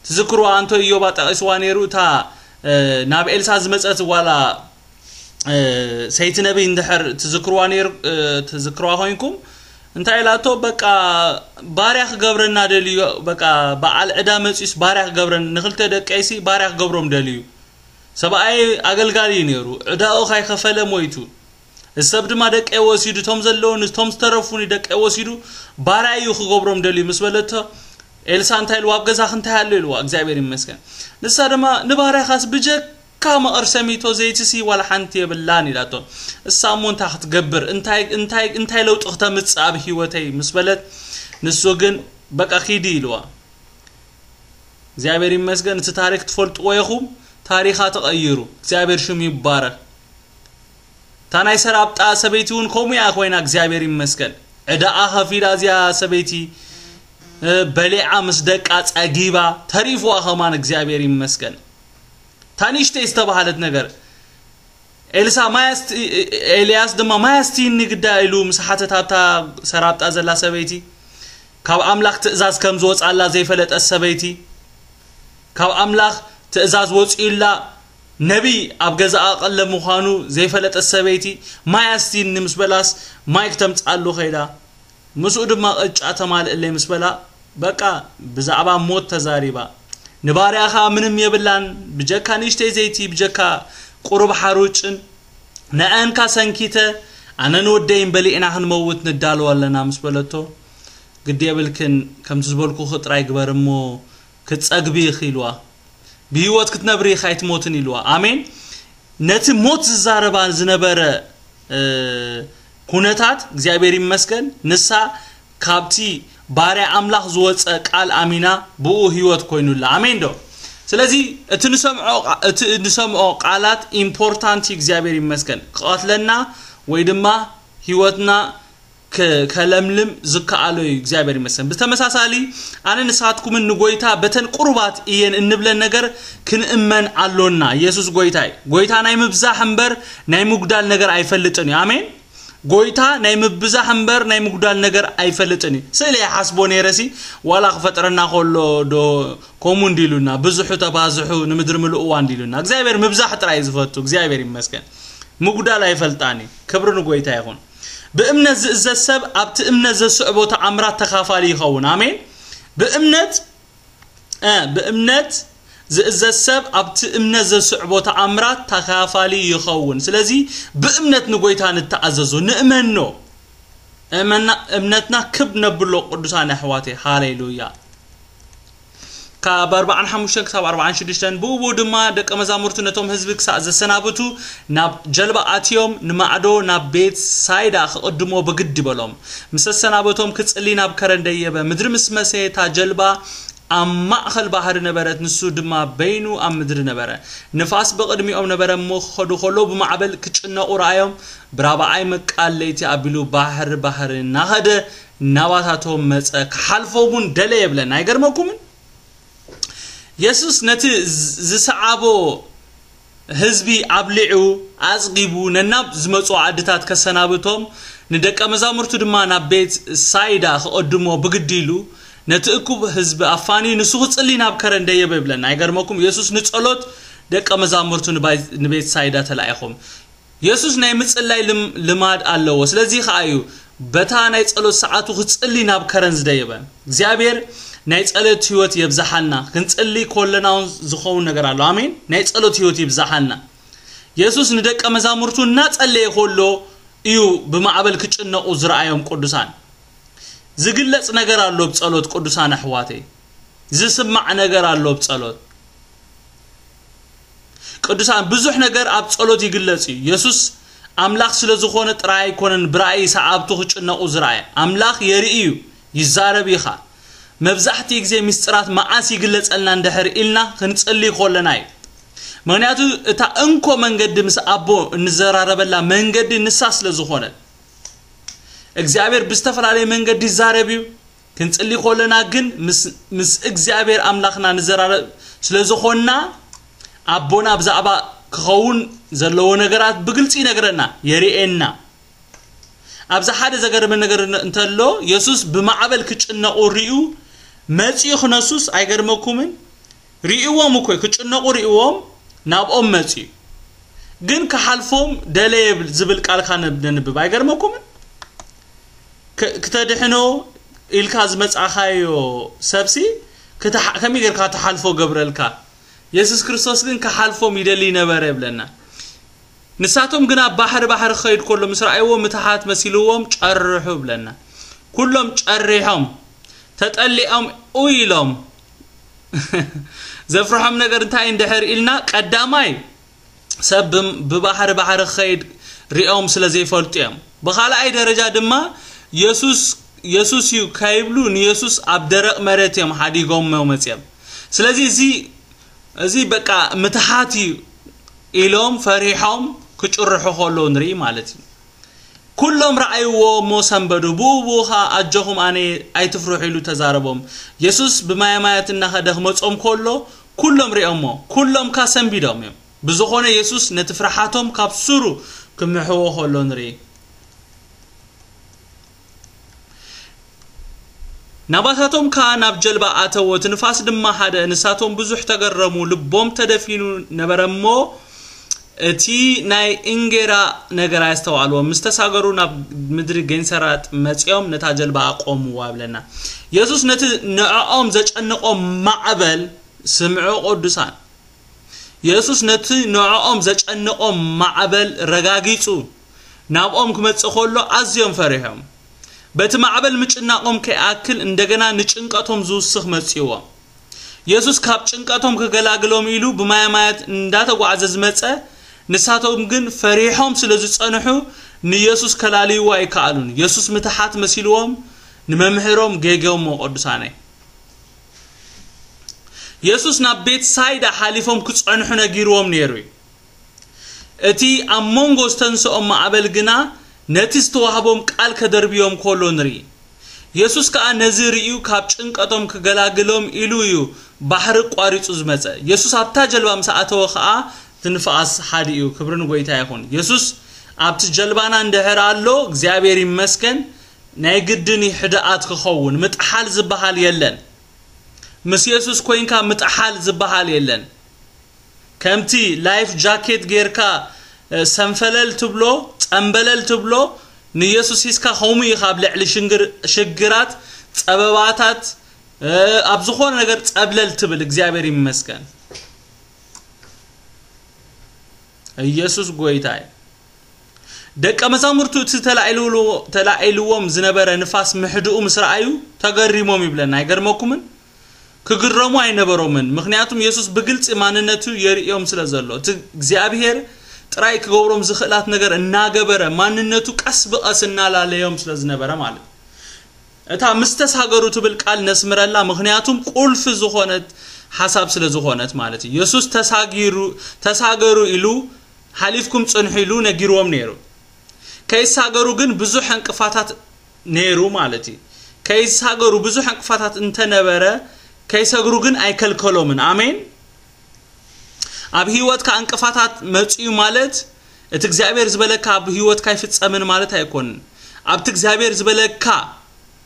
ትዝክርዋ ኣንቶ ኢዮባ ጠቒስዋ ነይሩ፣ እታ እ፣ ናብ ኤልሳ ዝመፀት ዋላ እ፣ ሰይቲ ነቢይ እንድሕር ትዝክርዋ ነይሩ እ፣ ትዝክርዋ ኮይንኩም እንታይ ኢላቶ? በቃ ባርያ ክገብረና ደልዩ፣ በቃ በዓል ዕዳ መፂኡስ ባርያ ክገብረን፣ ንክልተ ደቀይሲ ባርያ ክገብሮም ደልዩ። ሰብኣይ ኣገልጋሊ እዩ ነይሩ፣ ዕዳኡ ካይከፈለ ሞይቱ። እዚ ሰብ ድማ ደቀይ ወሲዱ፣ እቶም ዘለውኒ እቶም ዝተረፉኒ ደቀይ ወሲዱ ባርያ እዩ ክገብሮም ደልዩ ምስ በለቶ፣ ኤልሳ እንታይ ኢልዋ? ኣብ ገዛኺ እንታይ ኣሎ ኢልዋ? እግዚኣብሔር ይመስገን። ንሳ ድማ ንባርያኻስ ብጀካ መቐር ሰሚቶ ዘይትሲ ዋላ ሓንቲ የብላን ኢላቶ። እሳ እሞ እንታይ ክትገብር፣ እንታይ እንታይ እንታይ ለውጢ ክተምጽእ ኣብ ህይወተይ ምስ በለት፣ ንሱ ግን በቃ ኪዲ ኢልዋ። እግዚኣብሔር ይመስገን። እቲ ታሪክ ትፈልጥዎ ኢኹም። ታሪኻ ተቐይሩ። እግዚኣብሔር ሽሙ ይባረክ። እታ ናይ ሰራብጣ ሰበይቲ እውን ከምኡ እያ ኮይና። እግዚኣብሔር ይመስገን። ዕዳኣ ከፊላ እዚኣ ሰበይቲ እ፣ በሊዓ ምስ ደቃ ጸጊባ ተሪፍዋ ከማን። እግዚኣብሔር ይመስገን። እታ ንእሽተይ ዝተባሃለት ነገር ኤልሳ ማይ ኣስቲ- ኤልያስ ድማ ማይ ኣስትይኒ ግዳ ኢሉ ምስ ሓተት ኣብታ ሰራብጣ ዘላ ሰበይቲ ካብ ኣምላኽ ትእዛዝ ከም ዝወጻላ ዘይፈለጠት ሰበይቲ ካብ ኣምላኽ ትእዛዝ ወጺኡላ ነቢይ ኣብ ገዛኣ ቀለ ምዃኑ ዘይፈለጠት ሰበይቲ ማይ ኣስትይኒ ምስ በላስ ማይ ክተምጻሉ ከይዳ ምስኡ ድማ ቅጫ ተማልእለይ ምስ በላ በቃ ብዛዕባ ሞት ተዛሪባ። ንባርያኻ ምንም የብላን ብጀካ ንእሽተይ ዘይቲ ብጀካ ቁሩብ ሓሩጭን ንዐንካ ሰንኪተ ኣነን ወደይን በሊዕና ክንመውት ንዳለዋ ኣለና ምስ በለቶ ግዲ የብልክን ከምቲ ዝበልኩኺ ጥራይ ግበር እሞ ክትጸግቢ ኢኺ ኢልዋ። ብህይወት ክትነብሪ ኢኻ ኣይትሞትን ኢልዋ። ኣሜን። ነቲ ሞት ዝዛረባ ዝነበረ ኩነታት እግዚኣብሔር ይመስገን፣ ንሳ ካብቲ ባርያ ኣምላኽ ዝወፀ ቃል ኣሚና ብኡ ህይወት ኮይኑላ። ኣሜን ዶ? ስለዚ እቲ ንሰምዖ ቃላት ኢምፖርታንት እዩ። እግዚኣብሔር ይመስገን። ክቐትለና ወይ ድማ ህይወትና ከለምልም ዝከኣሎ እዩ። እግዚኣብሔር ይመስገን። ብተመሳሳሊ ኣነ ንስኻትኩምን ንጎይታ በተን ቁሩባት እየን እንብለን ነገር ክንእመን ኣሎና። ኢየሱስ ጎይታ እዩ። ጎይታ ናይ ምብዛሕ እምበር ናይ ምጉዳል ነገር ኣይፈልጥን እዩ። ኣሜን። ጎይታ ናይ ምብዛሕ እምበር ናይ ምጉዳል ነገር ኣይፈልጥን እዩ። ስእለ ይሓስቦ ነይረሲ ዋላ ክፈጥረና ከሎ ዶ ከምኡ እንዲሉና ብዙሑ ተባዝሑ ንምድሪ ምልእዋ እንዲሉና። እግዚኣብሔር ምብዛሕ ጥራይ ዝፈቱ። እግዚኣብሔር ይመስገን። ምጉዳል ኣይፈልጣን እዩ። ክብሪ ንጎይታ ይኹን። ብእምነት ዝእዘዝ ሰብ ኣብቲ እምነት ዘስዕቦ ተኣምራት ተኻፋሊ ይኸውን። ኣሜን። ብእምነት ብእምነት ዝእዘዝ ሰብ ኣብቲ እምነት ዘስዕቦ ተኣምራት ተኻፋሊ ይኸውን። ስለዚ ብእምነት ንጎይታ ንተኣዘዞ፣ ንእመኖ። እምነትና ክብ ነብሎ ቅዱሳን ኣሕዋቴ። ሃሌሉያ። ካብ ኣርባዓን ሓሙሽተን ክሳብ ኣርባዓን ሽዱሽተን። ብኡ ድማ ደቀ መዛሙርቱ ነቶም ህዝቢ ክሳእ ዘሰናብቱ ናብ ጀልባ ኣትዮም ንማዕዶ ናብ ቤት ሳይዳ ክቕድሞ ብግዲ በሎም። ምስ ኣሰናበቶም ክጽሊ ናብ ከረን ደየበ። ምድሪ ምስ መሰየታ ጀልባ ኣብ ማእኸል ባህሪ ነበረት፣ ንሱ ድማ በይኑ ኣብ ምድሪ ነበረ። ንፋስ ብቕድሚኦም ነበረ እሞ ክኸዱ ከሎ ብማዕበል ክጭነቑ ረኣዮም። ብራብዓይ መቃል ለይቲ ኣቢሉ ባህሪ ባህሪ እናኸደ ናባታቶም መጸ፣ ክሓልፎም እውን ደለየ ይብለና። ኣይገርመኩምን? የሱስ ነቲ ዝሰዓቦ ህዝቢ ኣብሊዑ ኣጽጊቡ ነናብ ዝመጹ ዓድታት ከሰናብቶም ንደቀ መዛሙርቱ ድማ ናብ ቤት ሳይዳ ክቐድሞ ብግዲ ኢሉ ነቲ እኩብ ህዝቢ ኣፋንዩ ንሱ ክጽሊ ናብ ከረን ደየበ ይብለና። ኣይገርመኩም? የሱስ ንጸሎት ደቀ መዛሙርቱ ንቤት ሳይዳ ተላኢኹም። የሱስ ናይ ምጽላይ ልማድ ኣለዎ። ስለዚ ከኣ እዩ በታ ናይ ጸሎት ሰዓቱ ክጽሊ ናብ ከረን ዝደየበ። እግዚኣብሔር ናይ ጸሎት ህይወት የብዝሓልና። ክንጽሊ ኮለና እውን ዝኸውን ነገር ኣሎ። ኣሜን። ናይ ጸሎት ህይወት ይብዝሓልና። የሱስ ንደቀ መዛሙርቱ እናጸለየ ከሎ እዩ ብማዕበል ክጭነቑ ዝረኣዮም ቅዱሳን። ዝግለጽ ነገር ኣሎ ብጸሎት ቅዱሳን ኣሕዋተይ። ዝስማዕ ነገር ኣሎ ብጸሎት። ቅዱሳን ብዙሕ ነገር ኣብ ጸሎት ይግለጽ እዩ። የሱስ ኣምላኽ ስለ ዝኾነ ጥራይ ኣይኮነን ብራእይ ሰዓብቱ ክጭነቑ ዝረኣየ። ኣምላኽ የርኢ እዩ፣ ይዛረብ እዩ ኸኣ። መብዛሕትኡ ግዜ ምስጢራት መዓስ ይግለጸልና እንድሕር ኢልና ክንጽሊ ከለና እዩ። ምኽንያቱ እታ እንኮ መንገዲ ምስ ኣቦ እንዘራረበላ መንገዲ ንሳ ስለ ዝኾነት። እግዚኣብሔር ብዝተፈላለየ መንገዲ ይዛረብ እዩ። ክንጽሊ ከለና ግን ምስ እግዚኣብሔር ኣምላኽና ንዘራረብ ስለ ዝኾንና ኣቦና ብዛዕባ ክኸውን ዘለዎ ነገራት ብግልጺ ይነግረና፣ የርእየና። ኣብዚ ሓደ ዘገርመ ነገር እንተሎ የሱስ ብማዕበል ክጭነቑ ሪኡ መጺኡ ክነሱስ ኣይገርመኩምን? ሪእዎም እኮ ክጭነቑ ሪእዎም ናብኦም መጺኡ። ግን ክሓልፎም ደለየ ዝብል ቃልካ ነንብብ ኣይገርመኩምን? ክተድሕኖ ኢልካ ዝመጻኻዮ ሰብሲ ከመይ ጌርካ ትሓልፎ ገብረልካ? የሱስ ክርስቶስ ግን ክሓልፎም ይደሊ ነበረ ይብለና። ንሳቶም ግና ባሕሪ ባሕሪ ክኸይድ ከሎ ምስ ረኣይዎ ምትሓት መሲልዎም ጨርሑ ይብለና። ኩሎም ጨሪሖም ተጠሊዖም ኡ ኢሎም። ዘፍርሖም ነገር እንታይ እንድሕር ኢልና ቀዳማይ ሰብ ብባሕሪ ባሕሪ ክኸይድ ሪኦም ስለ ዘይፈልጡ እዮም። ብኻልኣይ ደረጃ ድማ የሱስ የሱስ እዩ ከይብሉ ንየሱስ ኣብ ደረቕ መሬት እዮም ሓዲጎሞ መፅዮም። ስለዚ እዚ እዚ በቃ ምትሓት እዩ ኢሎም ፈሪሖም ክጭርሑ ከለዉ ንርኢ ማለት እዩ። ኩሎም ረኣይዎ እሞ ሰንበዱ። ብኡ ብኡ ኸኣ ኣጆኹም ኣነ ኣይትፍርሑ ኢሉ ተዛረቦም። የሱስ ብማያማያት እናኸደ ክመጾም ከሎ ኩሎም ሪኦሞ። ኩሎም ከኣ ሰንቢዶም እዮም። ብዝኾነ የሱስ ነቲ ፍርሓቶም ካብ ሱሩ ክምሕዎ ከሎ ንርኢ። ናባታቶም ከኣ ናብ ጀልባ ኣተዎ፣ እቲ ንፋስ ድማ ሃደ። ንሳቶም ብዙሕ ተገረሙ፣ ልቦም ተደፊኑ ነበረ እሞ እቲ ናይ እንጌራ ነገር ኣየስተውዓልዎም። ምስ ተሳገሩ ናብ ምድሪ ጌንሰራጥ መጺኦም ነታ ጀልባ ኣቆምዋ ይብለና። የሱስ ነቲ ንዕኦም ዘጨንቖም ማዕበል ስምዑ ቅዱሳን። የሱስ ነቲ ንዕኦም ዘጨንቖም ማዕበል ረጋጊጹ ናብኦም ክመጽእ ከሎ ኣዝዮም ፈሪሖም። በቲ ማዕበል ምጭናቖም ከይኣክል እንደገና ንጭንቀቶም ዝውስኽ መጺእዎም። የሱስ ካብ ጭንቀቶም ክገላግሎም ኢሉ ብማያማያት እንዳተጓዓዘ ዝመጸ፣ ንሳቶም ግን ፈሪሖም ስለ ዝጸንሑ ንየሱስ ከላልይዎ ኣይከኣሉን። የሱስ ምትሓት መሲልዎም ንመምህሮም ጌግዮሞ ቅዱሳነይ። የሱስ ናብ ቤት ሳይዳ ሓሊፎም ክጸንሑ ነጊርዎም ነይሩ እዩ። እቲ ኣብ መንጎ ዝተንስኦም ማዕበል ግና ነቲ ዝተዋህቦም ቃል ከደርብዮም ከሎ ንርኢ። የሱስ ከኣ ነዚ ርእዩ ካብ ጭንቀቶም ክገላግሎም ኢሉ እዩ ባሕሪ ኣቋሪጹ ዝመጸ። የሱስ ኣብታ ጀልባ ምስ ኣተወ ከኣ እቲ ንፋስ ሓዲኡ። ክብሪ ንጎይታ ይኹን። የሱስ ኣብቲ ጀልባና እንድሕር ኣሎ፣ እግዚኣብሔር ይመስገን፣ ናይ ግድን እዩ ሕድኣት ክኸውን። ምጥሓል ዝበሃል የለን። ምስ የሱስ ኮይንካ ምጥሓል ዝበሃል የለን። ከምቲ ላይፍ ጃኬት ጌርካ፣ እ፣ ሰንፈለል ትብሎ፣ ጸንበለል ትብሎ፣ ንየሱስ ሒዝካ ከምኡ ኢኻ ኣብ ልዕሊ ሽንግር-፣ ሽግራት፣ ጸበባታት፣ እ፣ ኣብ ዝኾነ ነገር ጸብለል ትብል። እግዚኣብሔር ይመስገን። ኢየሱስ ጎይታ እዩ። ደቀ መዛሙርቱ እቲ ተላዒልዎ-፣ ተላዒልዎም ዝነበረ ንፋስ ምሕድኡ ምስ ረኣዩ ተገሪሞም ይብለና። ኣይገርመኩምን? ክግረሙ ኣይነበሮምን። ምኽንያቱም የሱስ ብግልጺ ማንነቱ የርእዮም ስለ ዘሎ። እቲ እግዚኣብሔር ጥራይ ክገብሮም ዝኽእላት ነገር እናገበረ ማንነቱ ቀስ ብቐስ እናላለዮም ስለ ዝነበረ ማለት። እታ ምስ ተሳገሩ ትብል ቃል ነስምረላ፣ ምኽንያቱም ቁልፊ ዝኾነት ሓሳብ ስለ ዝኾነት ማለት እዩ። የሱስ ተሳጊሩ፣ ተሳገሩ ኢሉ ሓሊፍኩም ጽንሑ ኢሉ ነጊርዎም ነይሩ። ከይሳገሩ ግን ብዙሕ ዕንቅፋታት ነይሩ ማለት እዩ። ከይሳገሩ ብዙሕ ዕንቅፋታት እንተነበረ ከይሰግሩ ግን ኣይከልከሎምን። ኣሜን። ኣብ ህይወትካ ዕንቅፋታት መጽዩ ማለት እቲ እግዚኣብሔር ዝበለካ ኣብ ህይወትካ ኣይፍጸምን ማለት ኣይኮንን። ኣብቲ እግዚኣብሔር ዝበለካ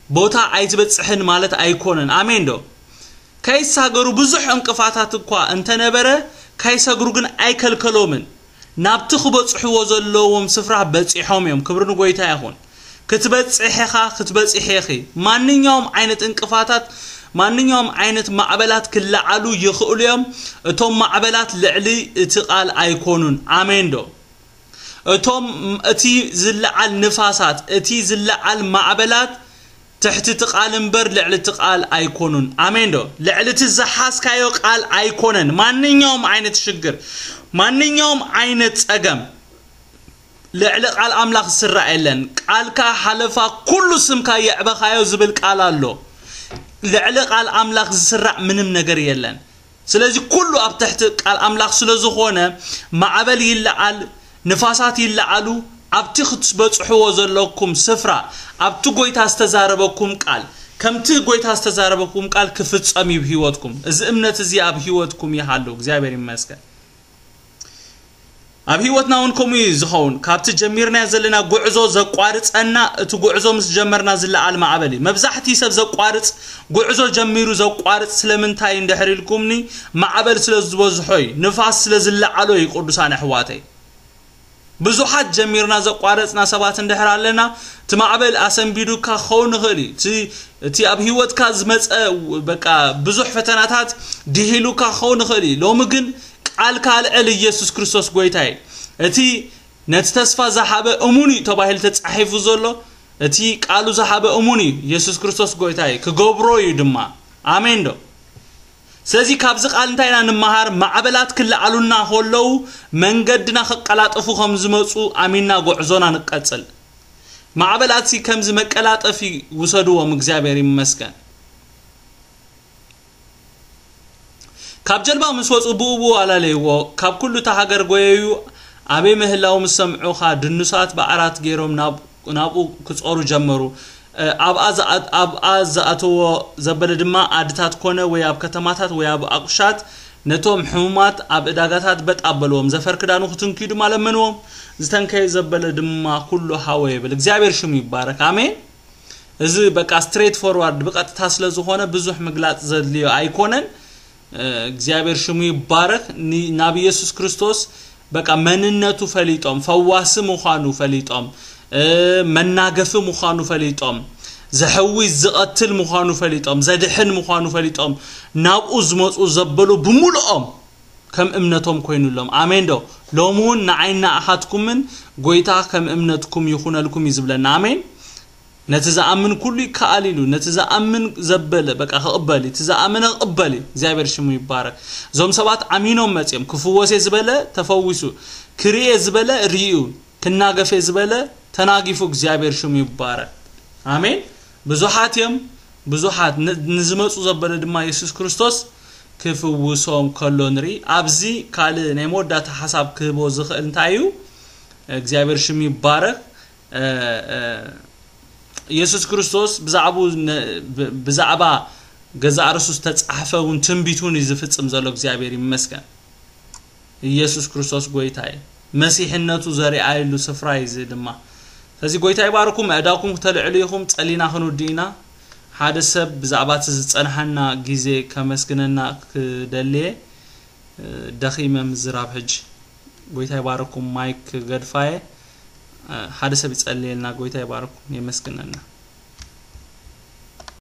ቦታ ኣይትበጽሕን ማለት ኣይኮነን። ኣሜን ዶ? ከይሳገሩ ብዙሕ ዕንቅፋታት እኳ እንተነበረ ከይሰግሩ ግን ኣይከልከሎምን። ናብቲ ክበጽሕዎ ዘለዎም ስፍራ በጺሖም እዮም። ክብሪ ንጎይታ ይኹን። ክትበጽሕ ኢኻ፣ ክትበጽሒ ኢኺ። ማንኛውም ዓይነት ዕንቅፋታት፣ ማንኛውም ዓይነት ማዕበላት ክለዓሉ ይኽእሉ እዮም። እቶም ማዕበላት ልዕሊ እቲ ቃል ኣይኮኑን። ኣሜን ዶ? እቶም፣ እቲ ዝለዓል ንፋሳት፣ እቲ ዝለዓል ማዕበላት ትሕቲ እቲ ቃል እምበር ልዕሊ እቲ ቃል ኣይኮኑን። ኣሜን ዶ? ልዕሊ እቲ ዝሓዝካዮ ቃል ኣይኮነን። ማንኛውም ዓይነት ሽግር፣ ማንኛውም ዓይነት ጸገም ልዕሊ ቃል ኣምላኽ ዝስራዕ የለን። ቃልካ ሓለፋ ኩሉ ስምካ የዕበኻዮ ዝብል ቃል ኣሎ። ልዕሊ ቃል ኣምላኽ ዝስራዕ ምንም ነገር የለን። ስለዚ ኩሉ ኣብ ትሕቲ ቃል ኣምላኽ ስለ ዝኾነ፣ ማዕበል ይለዓል፣ ንፋሳት ይለዓሉ፣ ኣብቲ ክትበጽሕዎ ዘለኩም ስፍራ፣ ኣብቲ ጎይታ ዝተዛረበኩም ቃል፣ ከምቲ ጎይታ ዝተዛረበኩም ቃል ክፍጸም እዩ ብህይወትኩም። እዚ እምነት እዚ ኣብ ህይወትኩም ይሃሉ። እግዚኣብሔር ይመስገን። ኣብ ህይወትና እውን ከምኡ እዩ ዝኸውን። ካብቲ ጀሚርናዮ ዘለና ጉዕዞ ዘቋርጸና፣ እቲ ጉዕዞ ምስ ጀመርና ዝለዓል ማዕበል እዩ። መብዛሕትኡ ሰብ ዘቋርጽ፣ ጉዕዞ ጀሚሩ ዘቋርጽ ስለምንታይ እንድሕር ኢልኩምኒ፣ ማዕበል ስለ ዝበዝሖ እዩ፣ ንፋስ ስለ ዝለዓሎ እዩ፣ ቅዱሳን ኣሕዋተይ። ብዙሓት ጀሚርና ዘቋረጽና ሰባት እንድሕር ኣለና፣ እቲ ማዕበል ኣሰንቢዱካ ክኸውን ይኽእል እዩ። እቲ፣ እቲ ኣብ ህይወትካ ዝመጸ፣ በቃ፣ ብዙሕ ፈተናታት ድሂሉካ ክኸውን ይኽእል እዩ። ሎሚ ግን ቃልካ ኣልዕል፣ ኢየሱስ ክርስቶስ ጎይታ እዩ። እቲ ነቲ ተስፋ ዝሃበ እሙን እዩ ተባሂሉ ተጻሒፉ ዘሎ፣ እቲ ቃሉ ዝሃበ እሙን እዩ። ኢየሱስ ክርስቶስ ጎይታ እዩ፣ ክገብሮ እዩ ድማ። ኣሜን ዶ? ስለዚ ካብዚ ቃል እንታይ ኢና ንመሃር? ማዕበላት ክለዓሉና ከለዉ መንገድና ከቀላጥፉ ከም ዝመጹ ኣሚንና ጉዕዞና ንቀጽል። ማዕበላት ሲ ከምዚ መቀላጠፊ ውሰድዎም። እግዚኣብሔር ይመስገን። ካብ ጀልባ ምስ ወጹ ብኡ ብኡ ኣላለይዎ። ካብ ኩሉ እታ ሃገር ጎየዩ። ኣበይ ምህላዉ ምስ ሰምዑ ኸኣ ድኑሳት ብዓራት ገይሮም ናብ፣ ናብኡ ክጾሩ ጀመሩ። እ፣ ኣብኣ ዝኣ-፣ ኣብኣ ዝኣተዎ ዘበለ ድማ ኣድታት ኮነ ወይ ኣብ ከተማታት ወይ ኣብ ኣቑሻት ነቶም ሕሙማት ኣብ ዕዳጋታት በጥ ኣበልዎም። ዘፈር ክዳኑ ክትንክዩ ድማ ለመንዎም። ዝተንከየ ዘበለ ድማ ኩሉ ሃወ ይብል። እግዚኣብሔር ሽሙ ይባረክ። ኣሜን። እዚ በቃ ስትሬት ፎርዋርድ ብቐጥታ ስለ ዝኾነ ብዙሕ ምግላጽ ዘድልዮ ኣይኮነን። እ፣ እግዚኣብሔር ሽሙ ይባረክ። ኒ-፣ ናብ ኢየሱስ ክርስቶስ በቃ መንነቱ ፈሊጦም፣ ፈዋሲ ምዃኑ ፈሊጦም፣ እ፣ መናገፊ ምዃኑ ፈሊጦም፣ ዘሕዊ ዝቐትል ምዃኑ ፈሊጦም፣ ዘድሕን ምዃኑ ፈሊጦም፣ ናብኡ ዝመጹ ዘበሉ ብምልኦም ከም እምነቶም ኮይኑሎም። ኣሜን ዶ? ሎሚ እውን ንዓይን ንኣኻትኩምን ጎይታ ከም እምነትኩም ይኹነልኩም እዩ ዝብለና። ኣሜን። ነቲ ዝኣምን ኩሉ ይከኣል ኢሉ። ነቲ ዝኣምን ዘበለ በቃ ክቕበል እዩ። እቲ ዝኣመነ ክቕበል እዩ። እግዚኣብሔር ሽሙ ይባረክ። እዞም ሰባት ኣሚኖም መፅዮም። ክፍወስ እየ ዝበለ ተፈዊሱ፣ ክርኢ እየ ዝበለ ርእዩ፣ ክናገፍ እየ ዝበለ ተናጊፉ። እግዚኣብሔር ሽሙ ይባረክ። ኣሜን። ብዙሓት እዮም፣ ብዙሓት ን- ንዝመፁ ዘበለ ድማ የሱስ ክርስቶስ ክፍውሶም ከሎ ንርኢ። ኣብዚ ካልእ ናይ መወዳእታ ሓሳብ ክህቦ ዝኽእል እንታይ እዩ? እግዚኣብሔር ሽሙ ይባረክ። እ፣ እ፣ የሱስ ክርስቶስ ብዛዕባኡ ነ- ብ- ብዛዕባ ገዛእ ርእሱ ዝተጻሕፈ እውን ትንቢት እውን እዩ ዝፍጽም ዘሎ። እግዚኣብሔር ይመስገን። ኢየሱስ ክርስቶስ ጎይታ እዩ። መሲሕነቱ ዘርኣየሉ ስፍራ እዩ እዚ ድማ። ስለዚ ጎይታ ይባርኩም። ኣእዳውኩም ክተልዕሉ ኢኹም። ጸሊና ክንውዲ ኢና። ሓደ ሰብ ብዛዕባ እቲ ዝጸንሓና ግዜ ከመስግነና ክደልየ፣ እ፣ ደኺመ ምዝራብ ሕጂ። ጎይታ ይባርኩም። ማይክ ገድፋየ፣ እ፣ ሓደ ሰብ ይጸልየልና። ጎይታ ይባርኩም። የመስግነና።